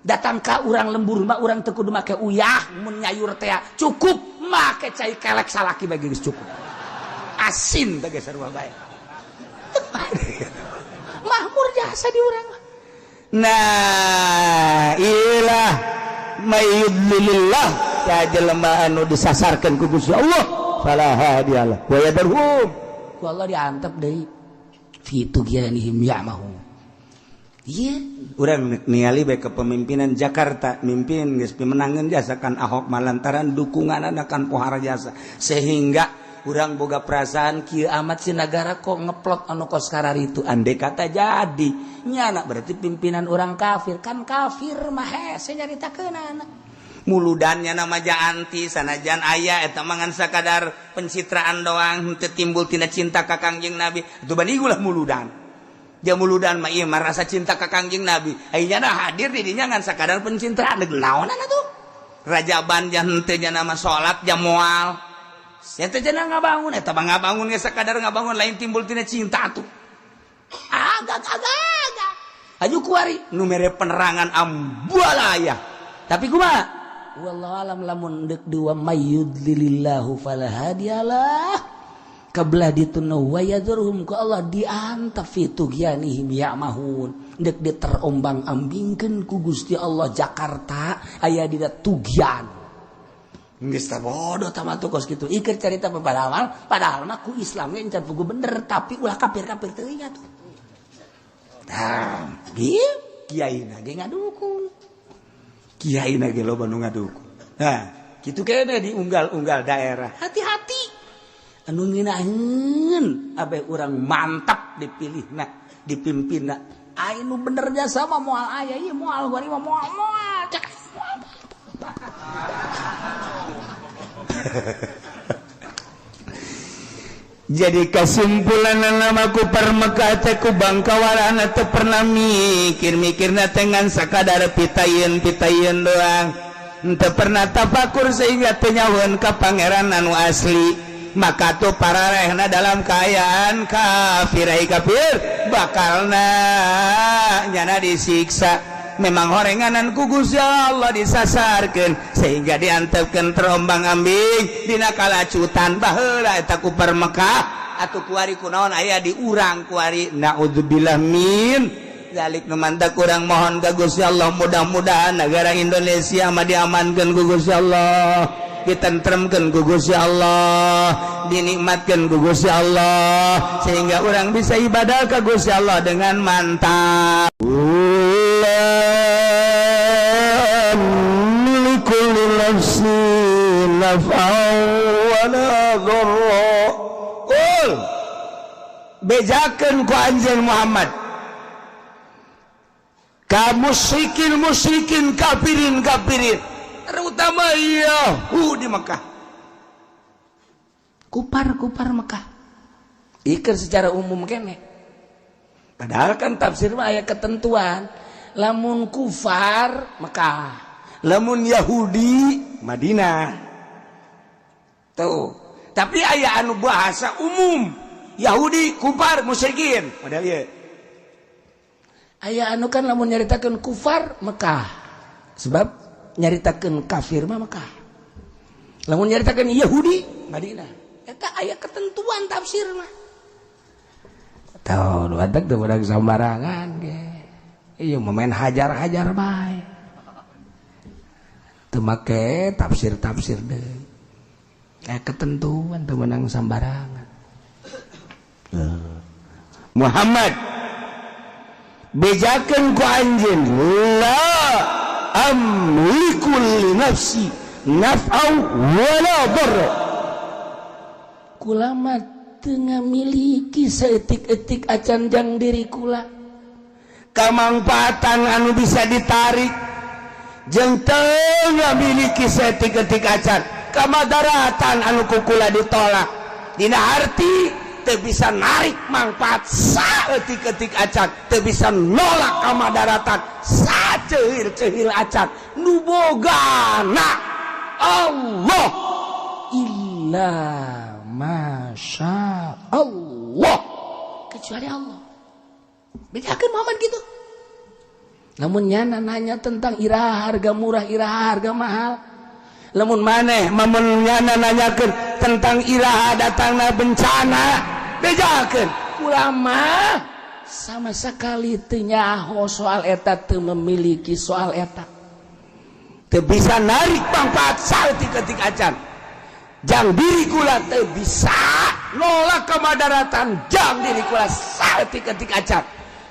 Datang ka urang lembur mah urang teu kudu make uyah mun nyayur teh cukup make cai kelek salaki bae geus cukup. Asin teh geus sarua bae. Mahmur jasa di urang. Nah, ilah mayyudlilillah ya jelema anu disasarkeun ku Gusti Allah fala hadiyalah wa yadarhum. Ku Allah diantep deui fi tughyanihim ya'mahun. Iya, urang ningali bae kepemimpinan Jakarta mimpin geus pimenangeun jasa kan Ahok malantaran dukungan kan pohara jasa sehingga urang boga perasaan kieu amat si negara kok ngeplot anu kos kararitu andai kata jadi nyana berarti pimpinan orang kafir kan kafir mah hese nyaritakeunana muludannya nama anti sanajan aya eta mah ngan sakadar pencitraan doang henteu timbul tina cinta ka Kangjeng Nabi atuh bani ulah muludan. Dia muludan mah ieu mah rasa cinta ka Kangjeng Nabi ayeuna hadir di dinya ngan sakadar pencitraan deuk naonan atuh rajaban jan henteu nya nama salat jam moal eta cenah ngabangun eta mah ngabangun ge sakadar ngabangun lain timbul tina cinta atuh agak agak agak aju kuari nu mere penerangan ambualaya tapi kumaha wallahu alam lamun deuk dua mayyudlilillahu fala hadiyalah kabelah dituna wa yadurhum ku Allah diantaf fi tughyanihim ya'mahun deuk diterombang-ambingkeun ku Gusti Allah Jakarta aya dina tugyan. Geus tah bodoh tah mah kos kitu. Iker carita padahal padahal mah ku Islam ge encan pugu bener tapi ulah kafir-kafir teuing atuh. Tah, kieu kiai na ge ngadukung. Kiai na ge loba nu ngadukung. Nah, kitu kene di unggal-unggal daerah. Hati-hati. Anu ngeunaheun abeh urang mantap dipilihna, dipimpinna. Ai nu bener jasa mah moal aya ieu moal gua mah moal moal cek. Jadi kesimpulan namaku permekah teh ku bangkawarana teu pernah mikir-mikirna teh ngan sakadar pitayeun-pitayeun doang. Teu pernah tafakur sehingga teu nyahoeun ka pangeran anu asli. Maka tuh pararehna dalam kaayaan kafir ai kafir bakalna nyana disiksa. Memang horenganan ku Gusti Allah disasarkeun sehingga diantepkeun terombang-ambing dina kalacutan baheula eta ku Mekah atuh kuari kunaon aya di urang kuari naudzubillah min zalik. Nu mantak urang mohon ka Gusti Allah mudah-mudahan negara Indonesia mah diamankeun ku Gusti Allah, ditentremkeun ku Gusti Allah, dinikmatkeun ku Gusti Allah sehingga urang bisa ibadah ka Gusti Allah dengan mantap. Qul bejakeun ku anjeun Muhammad ka musyrikin musyrikin kafirin kafirin terutama Yahudi Mekah, kupar-kupar Mekah iker secara umum kene. Padahal kan tafsir mah aya ketentuan lamun kufar Mekah, lamun Yahudi Madinah. Tuh, tapi aya anu bahasa umum Yahudi kufar musyrikin padahal ieu aya anu kan lamun nyaritakeun kufar Mekah sebab nyaritakeun kafir mah Mekah, lamun nyaritakeun Yahudi Madinah. Eta aya ketentuan tafsir mah. Tahu batak teu meunang sambarangan ge. Ieu mah main hajar-hajar bae. Teu make tafsir-tafsir deui. Ketentuan teu meunang sambarangan. Muhammad bejakeun ku anjeun, la amliku li nafsi naf'au wala darra. Kula mah teu ngamiliki saeutik-eutik acan jang diri kula kamangfaatan anu bisa ditarik, jeung teu ngamiliki saeutik-eutik acan kamadaratan anu ku kula ditolak. Dina arti teu bisa narik manfaat saeutik-eutik acan, teu bisa nolak kamadaratan saceuhil-ceuhil acan. Nu bogana Allah, illa masya Allah, kecuali Allah. Bejakeun Muhammad gitu. Lamun nyana nanya tentang iraha harga murah, iraha harga mahal, lamun maneh mamun nyana nanyakeun tentang iraha datangna bencana, bejakeun kula mah sama sekali teu nyaho soal eta, teu memiliki soal eta, teu bisa narik manfaat saeutik-eutik acan jang diri kula, teu bisa nolak kemadaratan jang diri kula saeutik-eutik acan.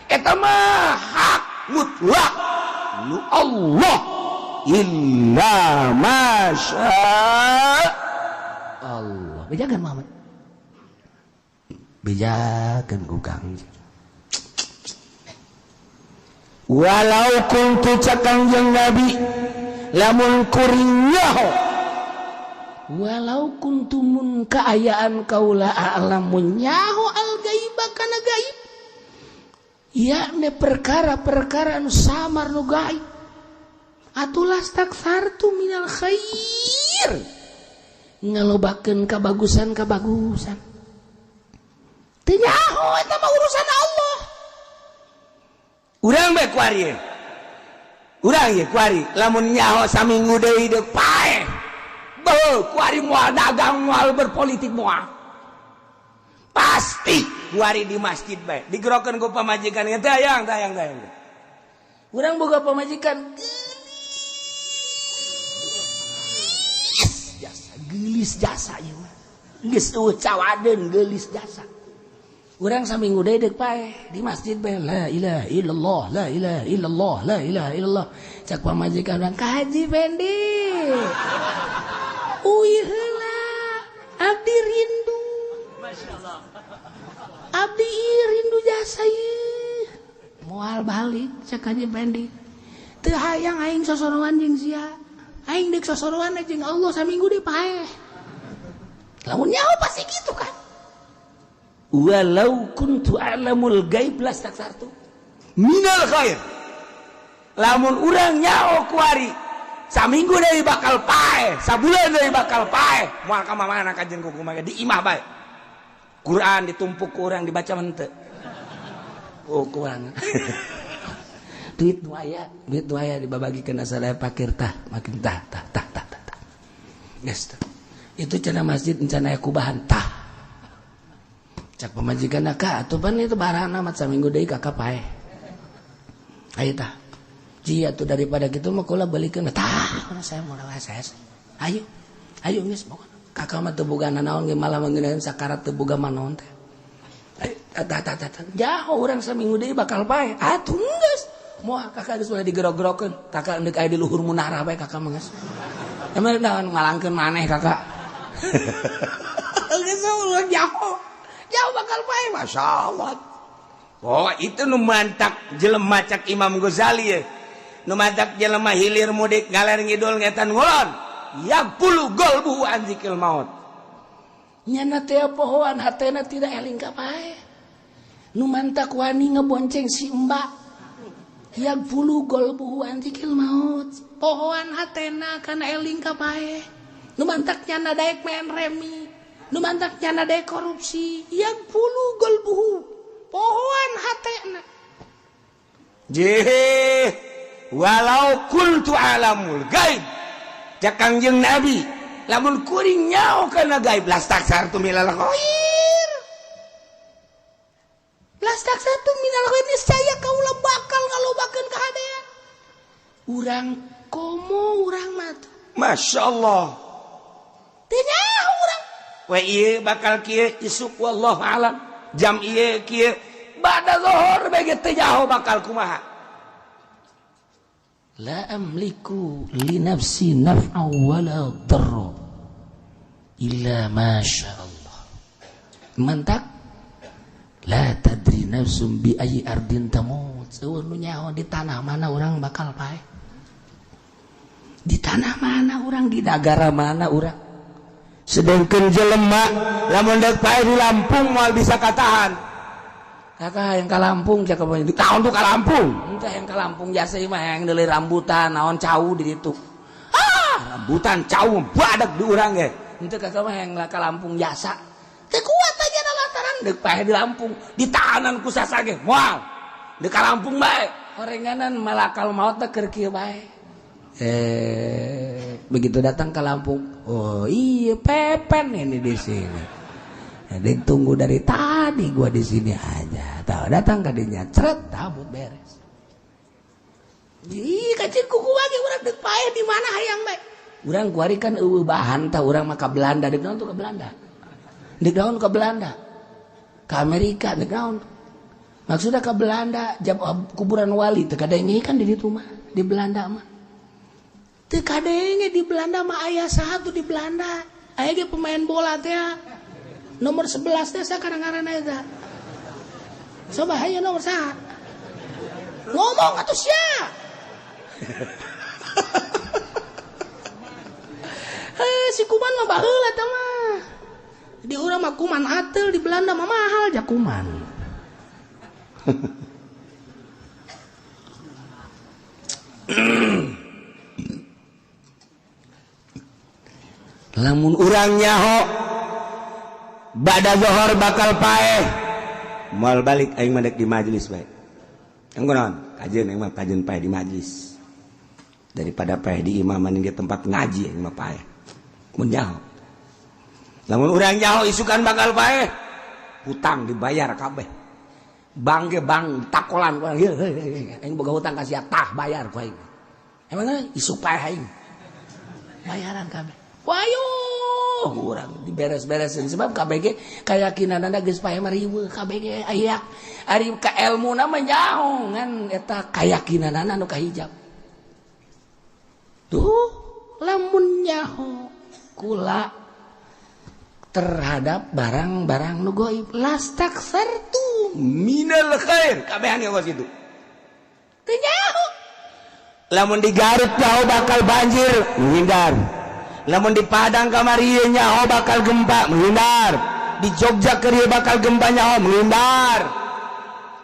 Eta mah hak mutlak nu Allah, illa masya Allah. Bejakeun Muhammad, bejakeun ku Kangjeng. Walau kuntu, cak Kangjeng Nabi, lamun kuring nyaho, walau kuntu mun kaayaan kaula a'lamu nyaho al gaiba kana gaib, yakni perkara-perkara anu samar nu gaib, atuh lastaksartu minal khair, ngalobakeun kabagusan-kabagusan. Teu nyaho eta mah urusan Allah. Urang bae kuari ye. Urang ye kuari lamun nyaho saminggu deui deuk paeh. Beuh, kuari moal dagang, moal berpolitik, moal. Pasti kuari di masjid bae. Digerokeun ku pamajikan teh, "Hayang, tayang, tayang." Urang boga pamajikan geulis jasa, geulis jasa ieu mah. Geus eueuh cawadeun, geulis jasa. Urang saminggu deui deuk paeh di masjid bae, la ilaha illallah, la ilaha illallah, la ilaha illallah. Cak pamajikan urang, "Ka Haji Fendi. Uih heula, abdi rindu. Masyaallah. Abdi ieu rindu jasa ieu." Moal balik cak Haji Fendi. Teu hayang aing sosorowan jeung sia. Aing deuk sosorowan jeung Allah saminggu deui paeh. Lamun nyaho pasti gitu kan. Walau kuntu a'lamul gaib lastaksartu minal khair. Lamun urang nyaho kuari saminggu deui bakal paeh, sabulan deui bakal paeh, moal ka mana kajen ku kumaha, di imah bae. Quran ditumpuk ku urang, dibaca henteu. Oh, kurang. Duit nu aya, duit nu aya dibabagikeun asal aya pakir tah, makin tah tah tah tah tah. Tah. Geus tah. Itu cenah masjid encan aya kubahan tah. Cak pamajikan ka atuh pan itu barana mat saminggu deui kakak paeh. Ayo tah. Ji atuh daripada kitu mah kula balikeun tah, saya mau saya. Ayo. Ayo geus pokona. Kakak mah teu boga nanaon ge, malah mengeunaan sakarat teu boga manaon teh. Ayo tah tah tah tah. Jaho urang saminggu deui bakal paeh. Atuh geus. Moal kakak geus ulah digerog-gerokeun. Kakak deuk aya di luhur munarah bae kakak mah geus. Emang naon ngalangkeun maneh kakak. Geus ulah jaho. Jauh bakal paeh, Masya Allah. Oh, itu nu mantak jelema, cak Imam Ghazali ye. Nu mantak jelema hilir mudik ngaler ngidul ngetan ngulon. Yaghfulu qalbuhu an dzikril maut. Nyana teh pohoan hatena tidak eling ka paeh. Nu mantak wani ngebonceng si mbak. Yaghfulu qalbuhu an dzikril maut. Pohoan hatena kana eling ka paeh. Nu mantak nyana daek main remi. Nu mantak nyana daek korupsi. Yaghfulu qalbuhu. Pohoan hatena. Jeh, walau kuntu alamul gaib. Cak Kangjeng Nabi, lamun kuring nyaho kana gaib lastaksartu minal khair. Lastaksartu minal khair, niscaya kaula bakal ngalobakeun kahadean. Urang komo urang mah tuh. Masya Allah. Teu nyaho urang. We ieu bakal kieu isuk wallahu alam. Jam ieu kieu bada zuhur bae teu nyaho bakal kumaha. La amliku li nafsi naf'a wala darra illa ma sya Allah. Mantak la tadri nafsum bi ayyi ardin tamut. Eueuh nu nyaho di tanah mana urang bakal paeh. Di tanah mana urang, di nagara mana urang. Sedangkan jelema lamun deuk paeh di Lampung moal bisa katahan. Kakak yang ka Lampung cakep di tahun tuh ka Lampung. Entah yang ka Lampung jasa mah yang deuleu rambutan naon cau di ditu. Ah, rambutan cau badak di urang ge. Henteu kakak mah yang ka Lampung jasa. Teu kuat aja lantaran deuk paeh di Lampung, ditahanan ku sasa ge moal. Deuk ka Lampung bae. Horenganan malakal maut teh keur kieu bae. Begitu datang ke Lampung, oh iya pepen ini di sini. Jadi tunggu dari tadi gua di sini aja. Tahu datang ka dinya, cret tabut beres. Ih, kacir kuku lagi urang deuk paeh di mana hayang bae. Urang kuari kan eueuh bahan tah urang mah ka Belanda, deuk naon tuh ka Belanda. Deuk naon ka Belanda. Ka Amerika deuk naon. Maksudnya ka Belanda jam kuburan wali teu kadenge kan di ditu mah, di Belanda mah. Teu kadenge di Belanda mah aya saha tuh di Belanda. Aya ge pemain bola teh. Nomor 11 teh sakarang ngaranna eta. Coba hayu nomor saha? Ngomong atuh sia. Si kuman mah baheula eta mah. Di urang mah kuman ateul, di Belanda mah mahal ja kuman. Lamun urang nyaho bada zohor bakal paeh moal balik aing mah dek di majelis bae. Engko naon? Kajeun aing mah kajeun paeh di majelis. Daripada paeh di imah mending di tempat ngaji aing mah paeh. Mun nyaho. Lamun urang nyaho isukan bakal paeh, hutang dibayar kabeh. Bang ge bang takolan ku aing. Aing boga hutang ka sia tah bayar ku aing. Emang isuk paeh aing. Bayaran kabeh. Wayo urang diberes-beresin sebab KBG keyakinanana geus paeh mah riweuh KBG aya ari ka elmuna mah nyaho ngan eta kayakinanana nu kahijab. Tuh lamun nyaho kula terhadap barang-barang nu gaib lastaksartu minal khair kabehan geus kitu. Teu nyaho. Lamun di Garut nyaho bakal banjir, menghindar. Lamun di Padang kamari nyaho bakal gempa, menghindar. Di Jogja keur bakal gempa nyaho, menghindar.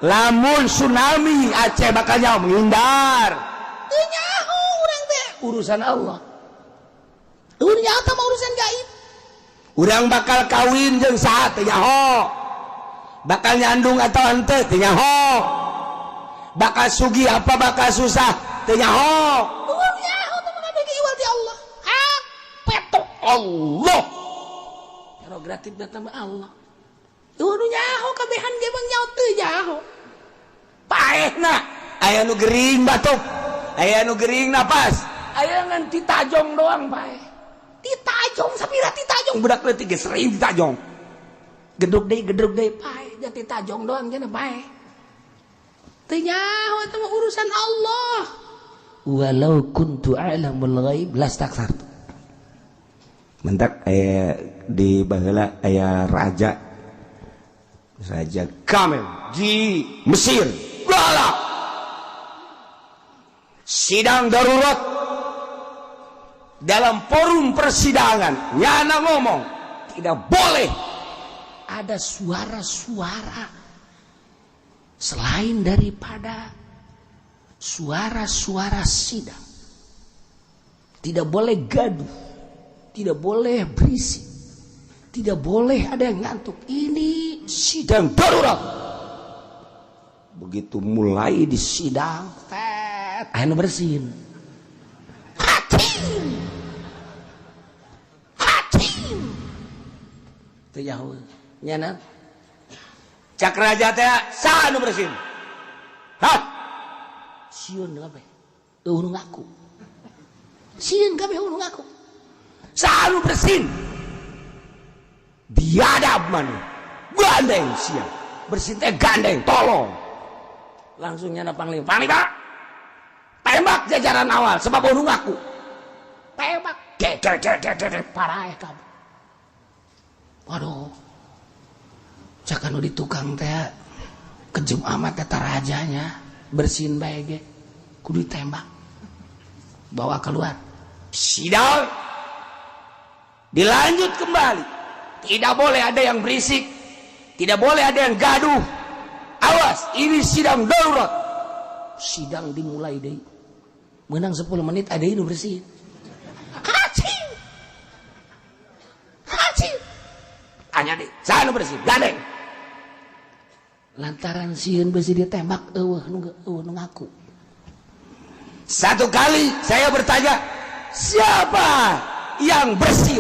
Lamun tsunami Aceh bakal nyaho, menghindar. Teu nyaho urang teh urusan Allah. Urang nyaho teh urusan gaib. Urang bakal kawin jeung saha teu nyaho. Bakal nyandung atau henteu teu nyaho. Bakal sugih apa bakal susah teu nyaho. Urang nyaho teh mah kabeh iwal ti Allah. Petok Allah. Prerogatif datang Allah. Nu nyaho kabehan ge mah nyaho teu nyaho. Paehna aya nu gering batuk, aya nu gering napas, aya ngan titajong doang paeh. Titajong sapira titajong budak leutik ge sering titajong. Gedruk deui paeh, ja titajong doang cenah paeh. Teu nyaho eta mah urusan Allah. Walau kuntu a'lamul ghaib lastaksartu. Mentak aya di baheula aya raja Kamil di Mesir galak sidang darurat dalam forum persidangan nyana ngomong tidak boleh ada suara-suara selain daripada suara-suara sidang. Tidak boleh gaduh, tidak boleh berisik, tidak boleh ada yang ngantuk. Ini sidang darurat. Begitu mulai di sidang, tet, anu bersin. Hatim. Hatim. Teu jauh. Nyana. Cak raja teh saha nu bersin? Hah? Sieun kabeh. Eueuh nu ngaku. Sieun kabeh eueuh nu ngaku. Saha nu bersin? Biadab maneh. Gandeng sia. Bersin teh gandeng, tolong. Langsung nyana panglima. Panglima. Tembak jajaran awal sebab eueuh nu ngaku. Tembak. Dek paraeh kabeh. Waduh. Cak anu di tukang teh kejem amat eta rajanya, bersin bae ge kudu ditembak. Bawa keluar. Sidang dilanjut kembali. Tidak boleh ada yang berisik, tidak boleh ada yang gaduh. Awas, ini sidang darurat. Sidang dimulai deui. Menang 10 menit ada nu bersin. Hacing. Hacing. Tanya deh, saha nu bersin, gandeng. Lantaran sieun besi ditembak eueuh nu ngaku. Satu kali saya bertanya, siapa yang bersin?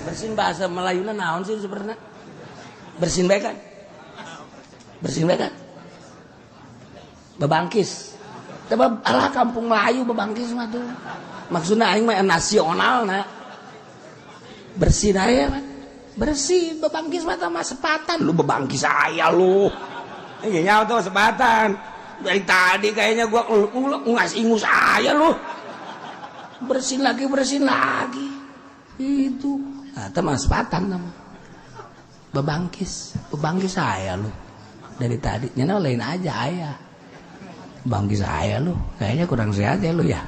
Bersin bahasa Melayuna naon sih sebenarnya? Bersin bae kan? Bersin bae kan? Bebangkis. Sebab alah kampung Melayu bebangkis mah tuh. Maksudna aing mah nasional na. Bersin aya mah. Bersih bebangkis mah mah sepatan lu bebangkis aya lu. Iya tuh sepatan. Dari tadi kayaknya gua ngas ingus aya lu. Bersin lagi, bersin lagi. Itu. Nah, itu mah sepatan nama. Bebangkis, bebangkis saya lu. Dari tadi nyana lain aja aya. Bangkis saya lu, kayaknya kurang sehat ya lu ya.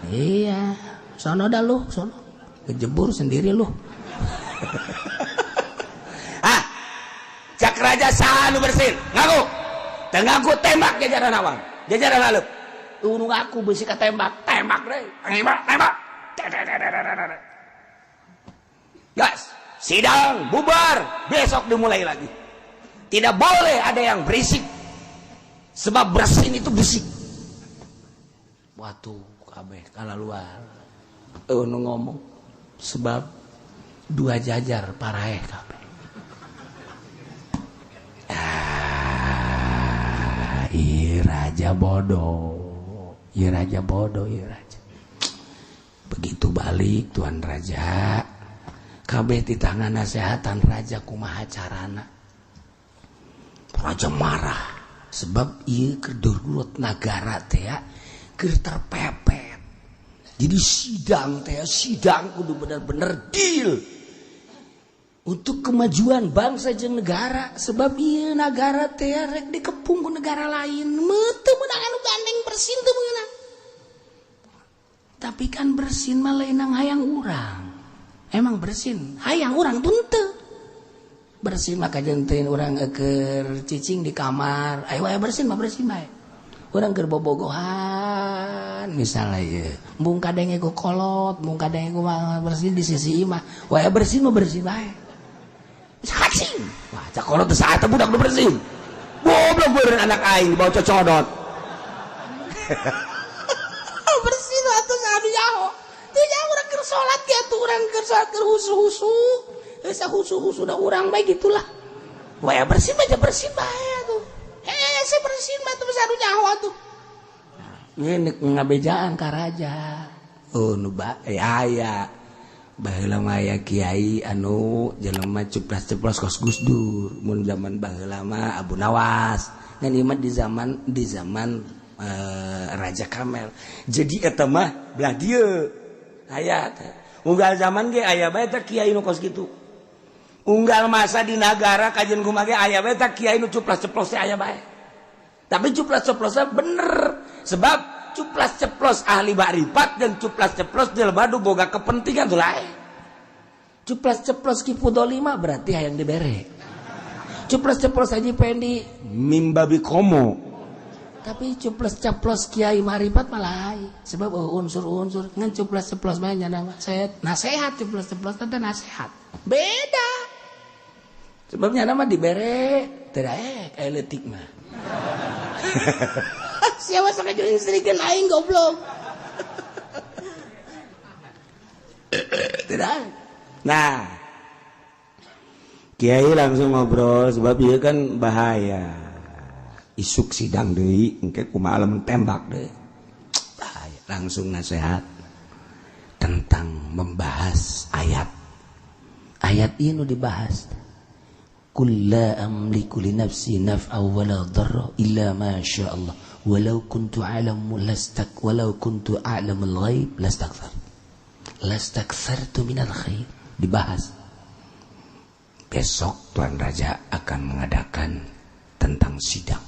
Iya, sono dah lu, sono. Kejebur sendiri lu. Ah, cak raja saha nu bersin, ngaku. Teu ngaku tembak jajaran awal, jajaran aleup. Nu ngaku beusi ka tembak, tembak deui. Tembak, tembak. Gas, sidang bubar, besok dimulai lagi. Tidak boleh ada yang berisik. Sebab bersin itu berisik. Watu kabeh kalaluar. Eueuh nu ngomong sebab dua jajar paraeh kabeh. Ah, ieu raja bodoh. Ieu raja bodoh, ieu raja. Begitu balik tuan raja, kabeh di tangan nasehatan raja kumaha carana. Raja marah sebab ieu keur darurat nagara teh keur terpepet. Jadi sidang teh sidang kudu bener-bener deal untuk kemajuan bangsa jeung negara sebab ieu nagara teh rek dikepung ku negara lain. Teu meunang anu gandeng bersin teu meunang. Tapi kan bersin mah lain hayang urang. Emang bersin hayang urang tuh teu. Bersin maka jentin urang keur cicing di kamar. Ayo ayo bersin mah bersin bae. Urang keur bobogohan misalnya ieu. Mung kadenge ku kolot, mung kadenge ku bersin di sisi imah. Wae bersin mah bersin bae. Hacing. Wah, cak kolot teh saha teh budak nu bersin. Goblok beureun anak aing dibawa cocodot. Bersin atuh anu nyaho. Teu nyaho urang keur salat ge atuh urang keur salat keur husu-husu. Esa husu-husu dah urang bae gitulah. Wae bersin bae bersin bae atuh. Hese bersin mah tuh anu nyaho atuh. Ini ngabejaan ka raja. Oh nu bae aya. Baheula mah aya kiai anu jelema ceplas-ceplos kos Gus Dur. Mun zaman baheula mah Abu Nawas. Ngan ieu mah di zaman Raja Kamel. Jadi eta mah belah dieu. Aya teh. Unggal zaman ge aya bae teh kiai nu kos kitu. Unggal masa di nagara kajian kumaha ge aya bae teh kiai nu cuplas-ceplos teh aya bae. Tapi cuplas-ceplosnya bener. Sebab cuplas-ceplos ahli makrifat dan cuplas-ceplos jelema nu boga kepentingan tuh lain. Cuplas-ceplos Ki Fudolima berarti hayang dibere. Cuplas-ceplos Haji Pendi mimbabi komo. Tapi cuplas-ceplos Kiai Marifat malah lain. Sebab unsur-unsur ngan cuplas-ceplos mah nya saya nasehat cuplas-ceplos teh nasehat. Beda. Sebabnya nama dibere teu daek aya leutik mah. Siapa sok jeung istrikeun aing goblok. Tidak. Nah. Kiai langsung ngobrol sebab ieu kan bahaya. Isuk sidang deui engke kumaha lamun tembak deui. Bahaya. Langsung nasihat tentang membahas ayat. Ayat ini dibahas. Qul la amliku li nafsi naf'a wala dharra illa ma syaa Allah. Walau kuntu a'lamu lastak walau kuntu a'lamul ghaib lastakthar. Lastakthartu minal khair. Dibahas. Besok Tuan Raja akan mengadakan tentang sidang.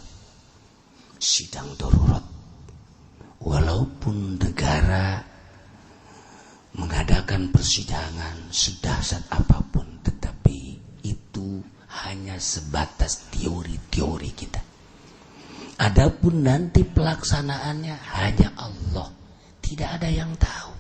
Sidang darurat. Walaupun negara mengadakan persidangan sedahsyat apapun, tetapi itu hanya sebatas teori-teori kita. Adapun nanti pelaksanaannya hanya Allah. Tidak ada yang tahu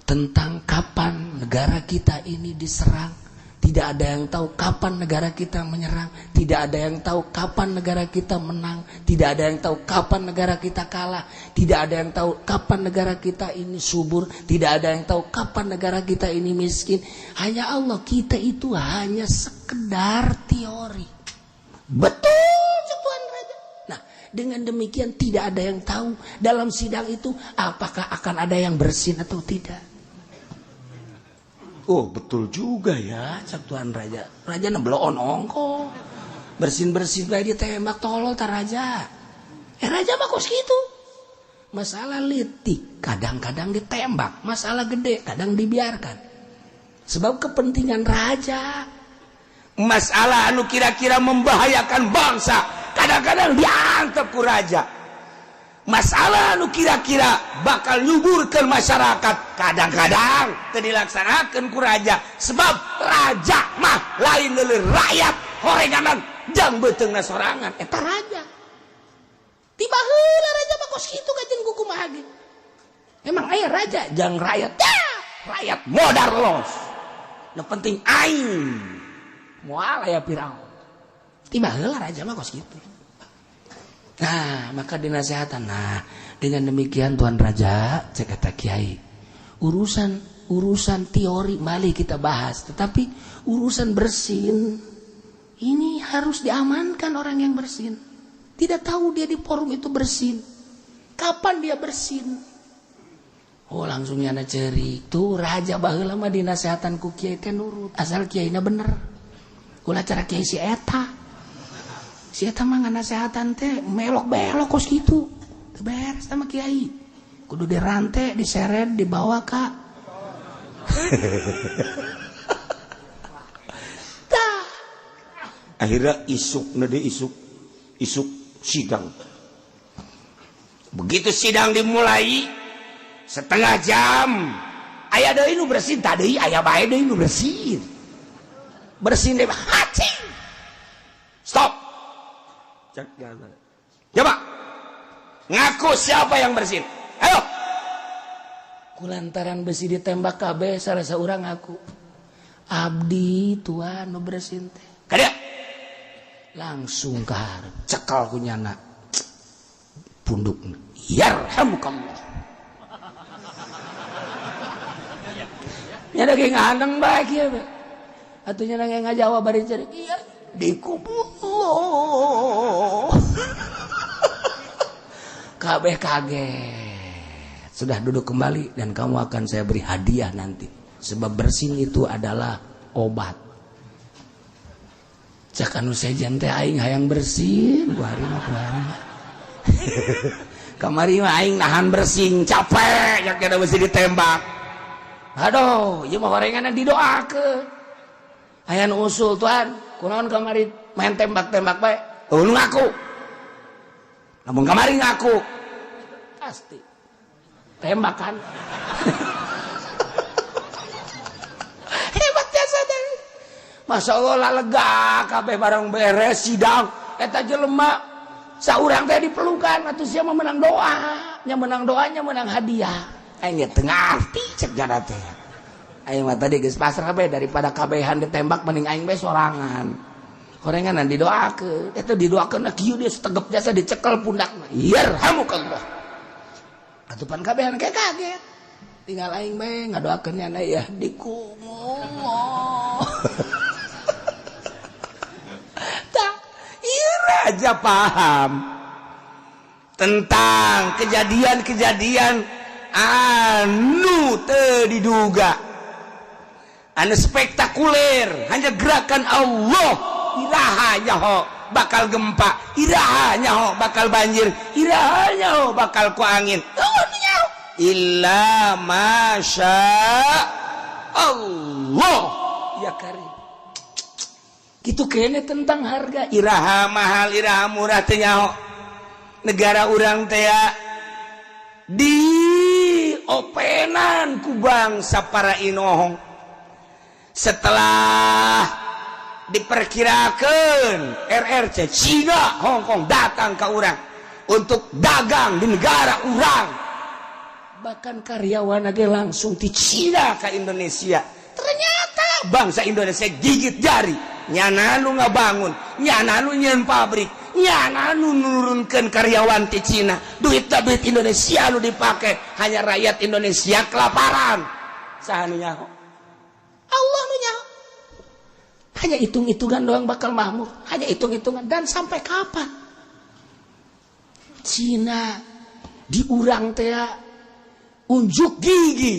tentang kapan negara kita ini diserang. Tidak ada yang tahu kapan negara kita menyerang. Tidak ada yang tahu kapan negara kita menang. Tidak ada yang tahu kapan negara kita kalah. Tidak ada yang tahu kapan negara kita ini subur. Tidak ada yang tahu kapan negara kita ini miskin. Hanya Allah. Kita itu hanya sekedar teori. Betul, Tuan Raja. Nah, dengan demikian tidak ada yang tahu dalam sidang itu apakah akan ada yang bersin atau tidak. Oh betul juga ya, cak Tuan Raja. Raja nebloon ongko. Bersin-bersin bae ditembak tolol ta raja. Raja mah kos kitu. Masalah litik kadang-kadang ditembak, masalah gede kadang dibiarkan. Sebab kepentingan raja. Masalah anu kira-kira membahayakan bangsa, kadang-kadang diantep ku raja. Masalah anu kira-kira bakal nyuburkan masyarakat, kadang-kadang teu dilaksanakeun ku raja. Sebab raja mah lain leuleun rakyat horenganan jang beuteungna sorangan eta raja. Tiba heula raja mah kos kitu kajen ku kumaha ge. Emang aya raja jang rakyat. Ya, rakyat modar los. Nu penting aing moal aya Firaun. Tiba heula raja mah kos kitu. Nah, maka dinasehatan. Nah, dengan demikian Tuan Raja, cek kata Kiai, urusan teori mali kita bahas, tetapi urusan bersin ini harus diamankan orang yang bersin. Tidak tahu dia di forum itu bersin. Kapan dia bersin? Oh, langsung nyana cerik. Tuh raja baheula mah dinasehatan ku Kiai teh nurut, asal kiaina bener. Ulah cara kiai si eta. Si eta mah nganasehatan teh melok-belok kos kitu. Teu beres sama kiai. Kudu dirante, diseret, dibawa ka. Tah. Akhirnya isuk deui isuk sidang. Begitu sidang dimulai setengah jam aya deui nu bersin tadi aya bae deui nu bersin. Bersin deui hacing. Stop. Coba ngaku siapa yang bersin. Ayo. Kulantaran besi ditembak kabeh salah seorang ngaku. Abdi tuan nu bersin teh. Kadia. Langsung ka hareup cekal ku nyana. Pundukna. Yarhamukallah. Nyana ge ngandeng bae kieu we. Atuh nyana ge ngajawab bari ceurik. Iya. Dikubur kabeh kaget. Sudah duduk kembali dan kamu akan saya beri hadiah nanti. Sebab bersin itu adalah obat. Cak anu sejen teh aing hayang bersin, kuari mah kuari. Kamari mah aing nahan bersin capek yak kada mesti ditembak. Aduh, ieu mah horenganna didoakeun. Aya nu usul tuan, kunaon kamari main tembak-tembak bae. Oh, nu ngaku. Lamun kamari ngaku pasti tembakan. Hebat jasa teh. Masya Allah lah lega kabeh barang beres sidang eta jelema saurang teh dipelukan atuh sia mah menang doa, nya menang doanya menang hadiah. Aing ge teu ngarti cek jana teh. Aing mah tadi geus pasrah bae daripada kabehan ditembak mending aing bae sorangan. Horenganan didoakeun, eta didoakeun kieu dia setegep jasa dicekel pundakna. Yarhamukallah. Atuh pan kabehan kayak kaget. Tinggal aing bae ngadoakeun nyana ya dikumullah. aja paham tentang kejadian-kejadian anu teu diduga, anu spektakuler, hanya gerakan Allah. Iraha nyaho bakal gempa? Iraha nyaho bakal banjir? Iraha nyaho bakal ku angin? Oh, nyaho illa masya Allah ya karim. Gitu kayaknya tentang harga, iraha mahal, iraha murah, teu nyaho. Negara urang teh di openan ku bangsa para inohong. Setelah diperkirakan RRC Cina, Hongkong datang ke urang untuk dagang di negara urang, bahkan karyawan lagi langsung di Cina ke Indonesia, ternyata bangsa Indonesia gigit jari. Nyana nu ngabangun, nyana nu nyieun pabrik, nyana nu nurunkan karyawan di Cina. Duit duit Indonesia nu dipake, hanya rakyat Indonesia kelaparan. Saha nu nyaho? Allah nu nyaho. Hanya hitung-hitungan doang bakal makmur, hanya hitung-hitungan. Dan sampai kapan Cina diurang teh unjuk gigi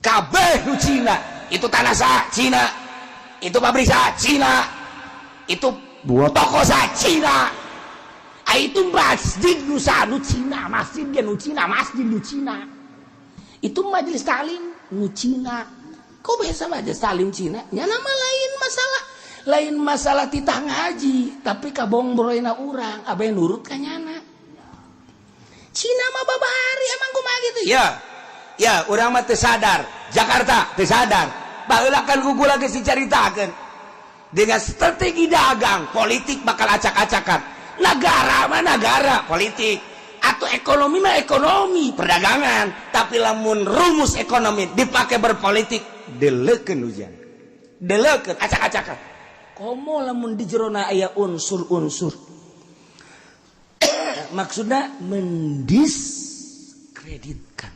kabeh nu Cina? Itu tanah sa Cina, itu pabrik sa Cina, itu buah toko sa Cina. Ah, itu masjid nu sa nu Cina, masjid dia nu Cina, masjid nu Cina, itu majelis taklim nu Cina. Kok bisa majelis taklim Cina? Ya, nama lain masalah, lain masalah titah ngaji, tapi kabongbroyna urang abe nurut ka nyana. Cina mah babari emang kumaha gitu. Ya ya, urang mah teu sadar. Jakarta teu sadar. Baheula kan ku kula geus dicaritakeun, dengan strategi dagang politik bakal acak-acakan. Negara mah negara politik atau ekonomi mah ekonomi perdagangan, tapi lamun rumus ekonomi dipakai berpolitik, deleukeun hujan, deleukeun acak-acakan. Komo lamun di jerona aya unsur-unsur, maksudnya mendiskreditkan,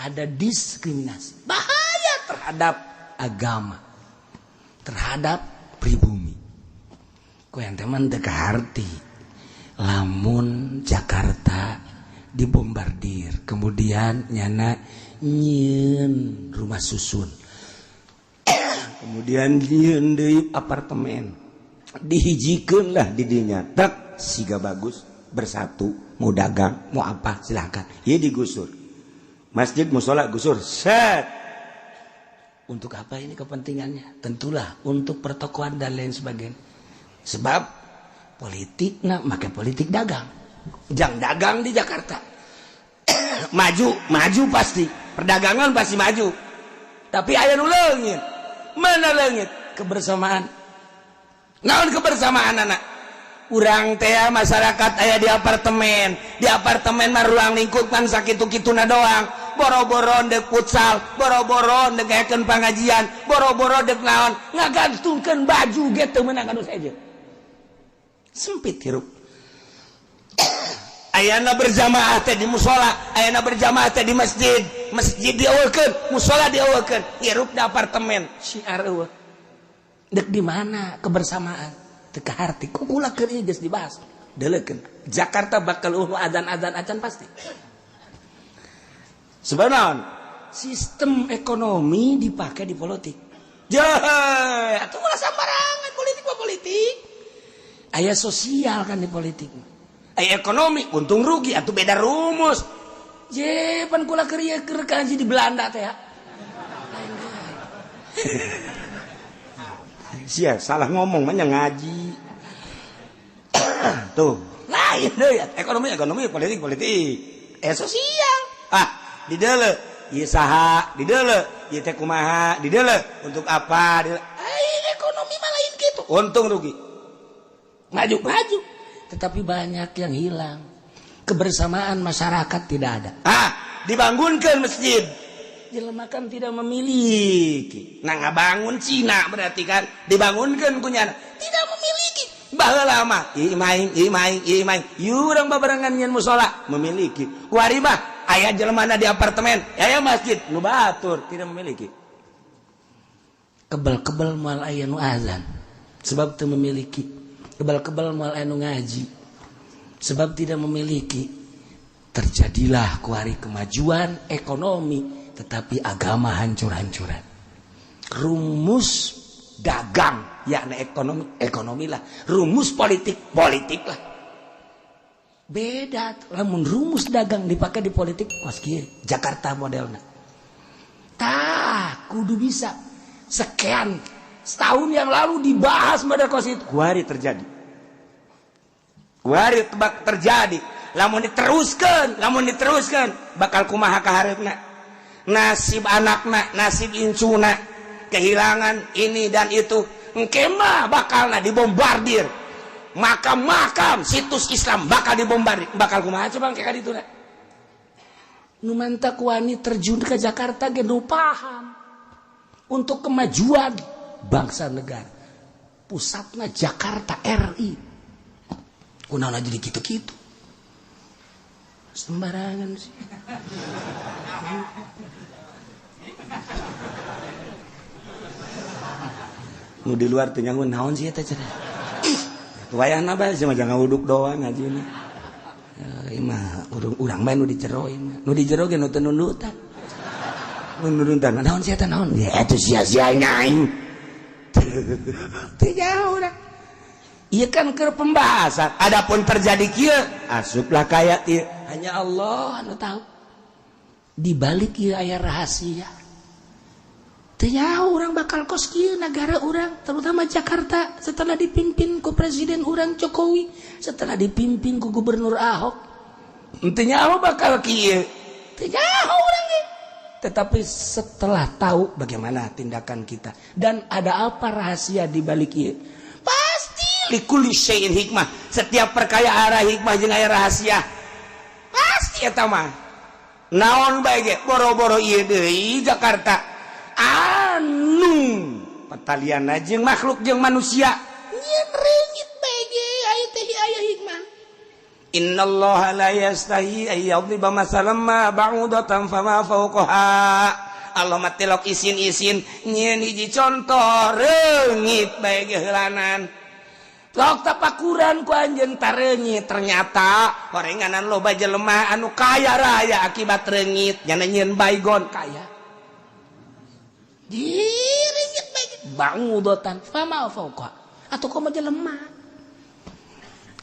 ada diskriminasi, bahaya terhadap agama, terhadap pribumi. Ku ente mah teu kaharti. Lamun Jakarta dibombardir, kemudian nyana nyieun rumah susun, kemudian nyieun deui apartemen, dihijikeun lah di dinya, tak siga bagus, bersatu, mau dagang mau apa silakan. Ya, digusur masjid, musola, gusur set. Untuk apa ini kepentingannya? Tentulah untuk pertokoan dan lain sebagainya. Sebab politik, nah, make politik dagang. Jang dagang di Jakarta maju, maju pasti, perdagangan pasti maju, tapi aya nu leungit. Mana leungit? Kebersamaan. Naon kebersamaan? Anak urang teh masyarakat aya di apartemen. Di apartemen mah ruang lingkup kan sakitu-kituna doang. Boro-boro dek futsal, boro-boro dek ngayakeun pengajian, boro-boro dek naon, ngagantungkeun baju ge teu meunang anu saja. Sempit hirup. Ayana berjamaah teh di musola, ayana berjamaah teh di masjid. Masjid dieuweukeun, musola dieuweukeun, hirup di apartemen. Syiar eueuh. Dek di mana kebersamaan? Teu kaharti. Ku kula keur ieu geus dibahas. Deleukeun Jakarta bakal euweuh adzan-adzan acan pasti. Sebenarnya sistem ekonomi dipakai di politik. Jeh, atuh ulah sembarangan politik mah politik. Aya sosial kan di politik. Aya ekonomi, untung rugi atau beda rumus. Je, pan kula keur ieu keur kaji di Belanda teh ya. Sia salah ngomong mah ngaji. Tuh, lain deui ekonomi ekonomi, politik politik. Eh, sosial. Ah, dideuleu. Ieu saha dideuleu, ieu teh kumaha dideuleu, untuk apa dideuleu. Ai ekonomi mah lain gitu. Untung rugi. Maju, maju. Tetapi banyak yang hilang. Kebersamaan masyarakat tidak ada. Ah, dibangunkan masjid. Jelema kan tidak memiliki. Nah, ngabangun Cina berarti kan dibangunkan punya tidak memiliki. Baheula mah ieu maing, ieu maing, ieu maing. Ieu urang babarengan nyeun musola memiliki. Kuari mah aya jelema di apartemen, aya masjid nu batur tidak memiliki. Kebel-kebel moal aya nu azan. Sebab teu memiliki. Kebal-kebal moal anu ngaji sebab tidak memiliki. Terjadilah kuari kemajuan ekonomi, tetapi agama hancur-hancuran. Rumus dagang yakni ekonomi, ekonomi lah. Rumus politik, politik lah. Beda lamun rumus dagang dipakai di politik kos kieu Jakarta modelna. Tah, kudu bisa. Sekian setahun yang lalu dibahas model kos itu. Kuari terjadi. Kuari tebak terjadi. Lamun diteruskan bakal kumaha kahareupna? Nasib anakna, nasib incuna, kehilangan ini dan itu. Engke mah bakalna dibombardir. Makam-makam situs Islam bakal dibombardir. Bakal kumaha coba kayak ditu? Nu mantak wani terjun ke Jakarta ge nu paham untuk kemajuan bangsa negara. Pusatnya Jakarta RI. Kunaon jadi gitu-gitu? Sembarangan sih. Nu di luar teu nyangun naon sih eta cenah. Wayahna bae mah jangan uduk doang ngajina. Ieu mah urang urang bae nu di jero ieu mah. Nu di jero ge nu teu nundutan. Nu nundutan naon sih eta naon? Ya atuh sia-sia aing. Teu jauh dah. Ieu kan keur pembahasan. Adapun terjadi kieu, asuplah kaya ieu. Hanya Allah anu tahu. Di balik ieu aya rahasia. Teu jauh urang bakal kos kieu negara urang, terutama Jakarta setelah dipimpin ku Presiden urang Jokowi, setelah dipimpin ku Gubernur Ahok. Henteu nyaho bakal kieu. Teu nyaho urang ge. Tetapi setelah tahu bagaimana tindakan kita dan ada apa rahasia di balik ieu, pasti Likulli syai'in hikmah. Setiap perkara arah hikmah jeung aya rahasia. Pasti eta mah. Naon bae ge boro-boro ieu deui Jakarta. Anu patalian jeung makhluk jeung manusia. Nyieun reungit bae ge aya teh aya hikmah. Innallaha la yastahi ay yadriba masalan ma ba'udatan fama fawqaha. Allah mah tilok isin-isin nyieun hiji contoh reungit bae ge heulanan. Lok tapakuran ku anjeun tareungit, ternyata horenganan loba jelema anu kaya raya akibat reungit nyana nyieun baygon kaya. Di reungit bae ge ba'udatan fama fawqa. Atau komo jelema.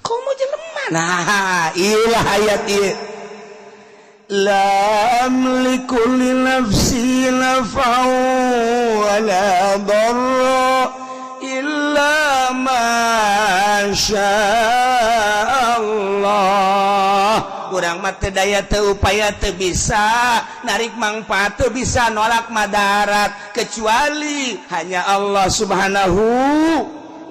Komo jelema. Nah, iyalah ayat ieu. La amliku li nafsi naf'an wa la darra illa ma syaa Allah. Urang mah teu daya teu upaya, teu bisa narik mangfaat, teu bisa nolak madarat kecuali hanya Allah Subhanahu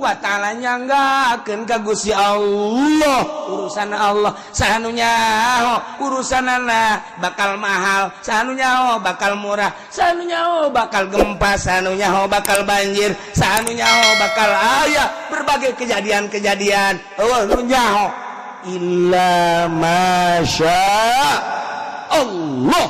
wa ta'ala. Nyanggakeun ka Gusti Allah, urusan Allah. Saha nu nyaho urusanana bakal mahal, saha nu nyaho bakal murah, saha nu nyaho bakal gempa, saha nu nyaho bakal banjir, saha nu nyaho bakal aya berbagai kejadian-kejadian? Euweuh nu nyaho illa masya Allah.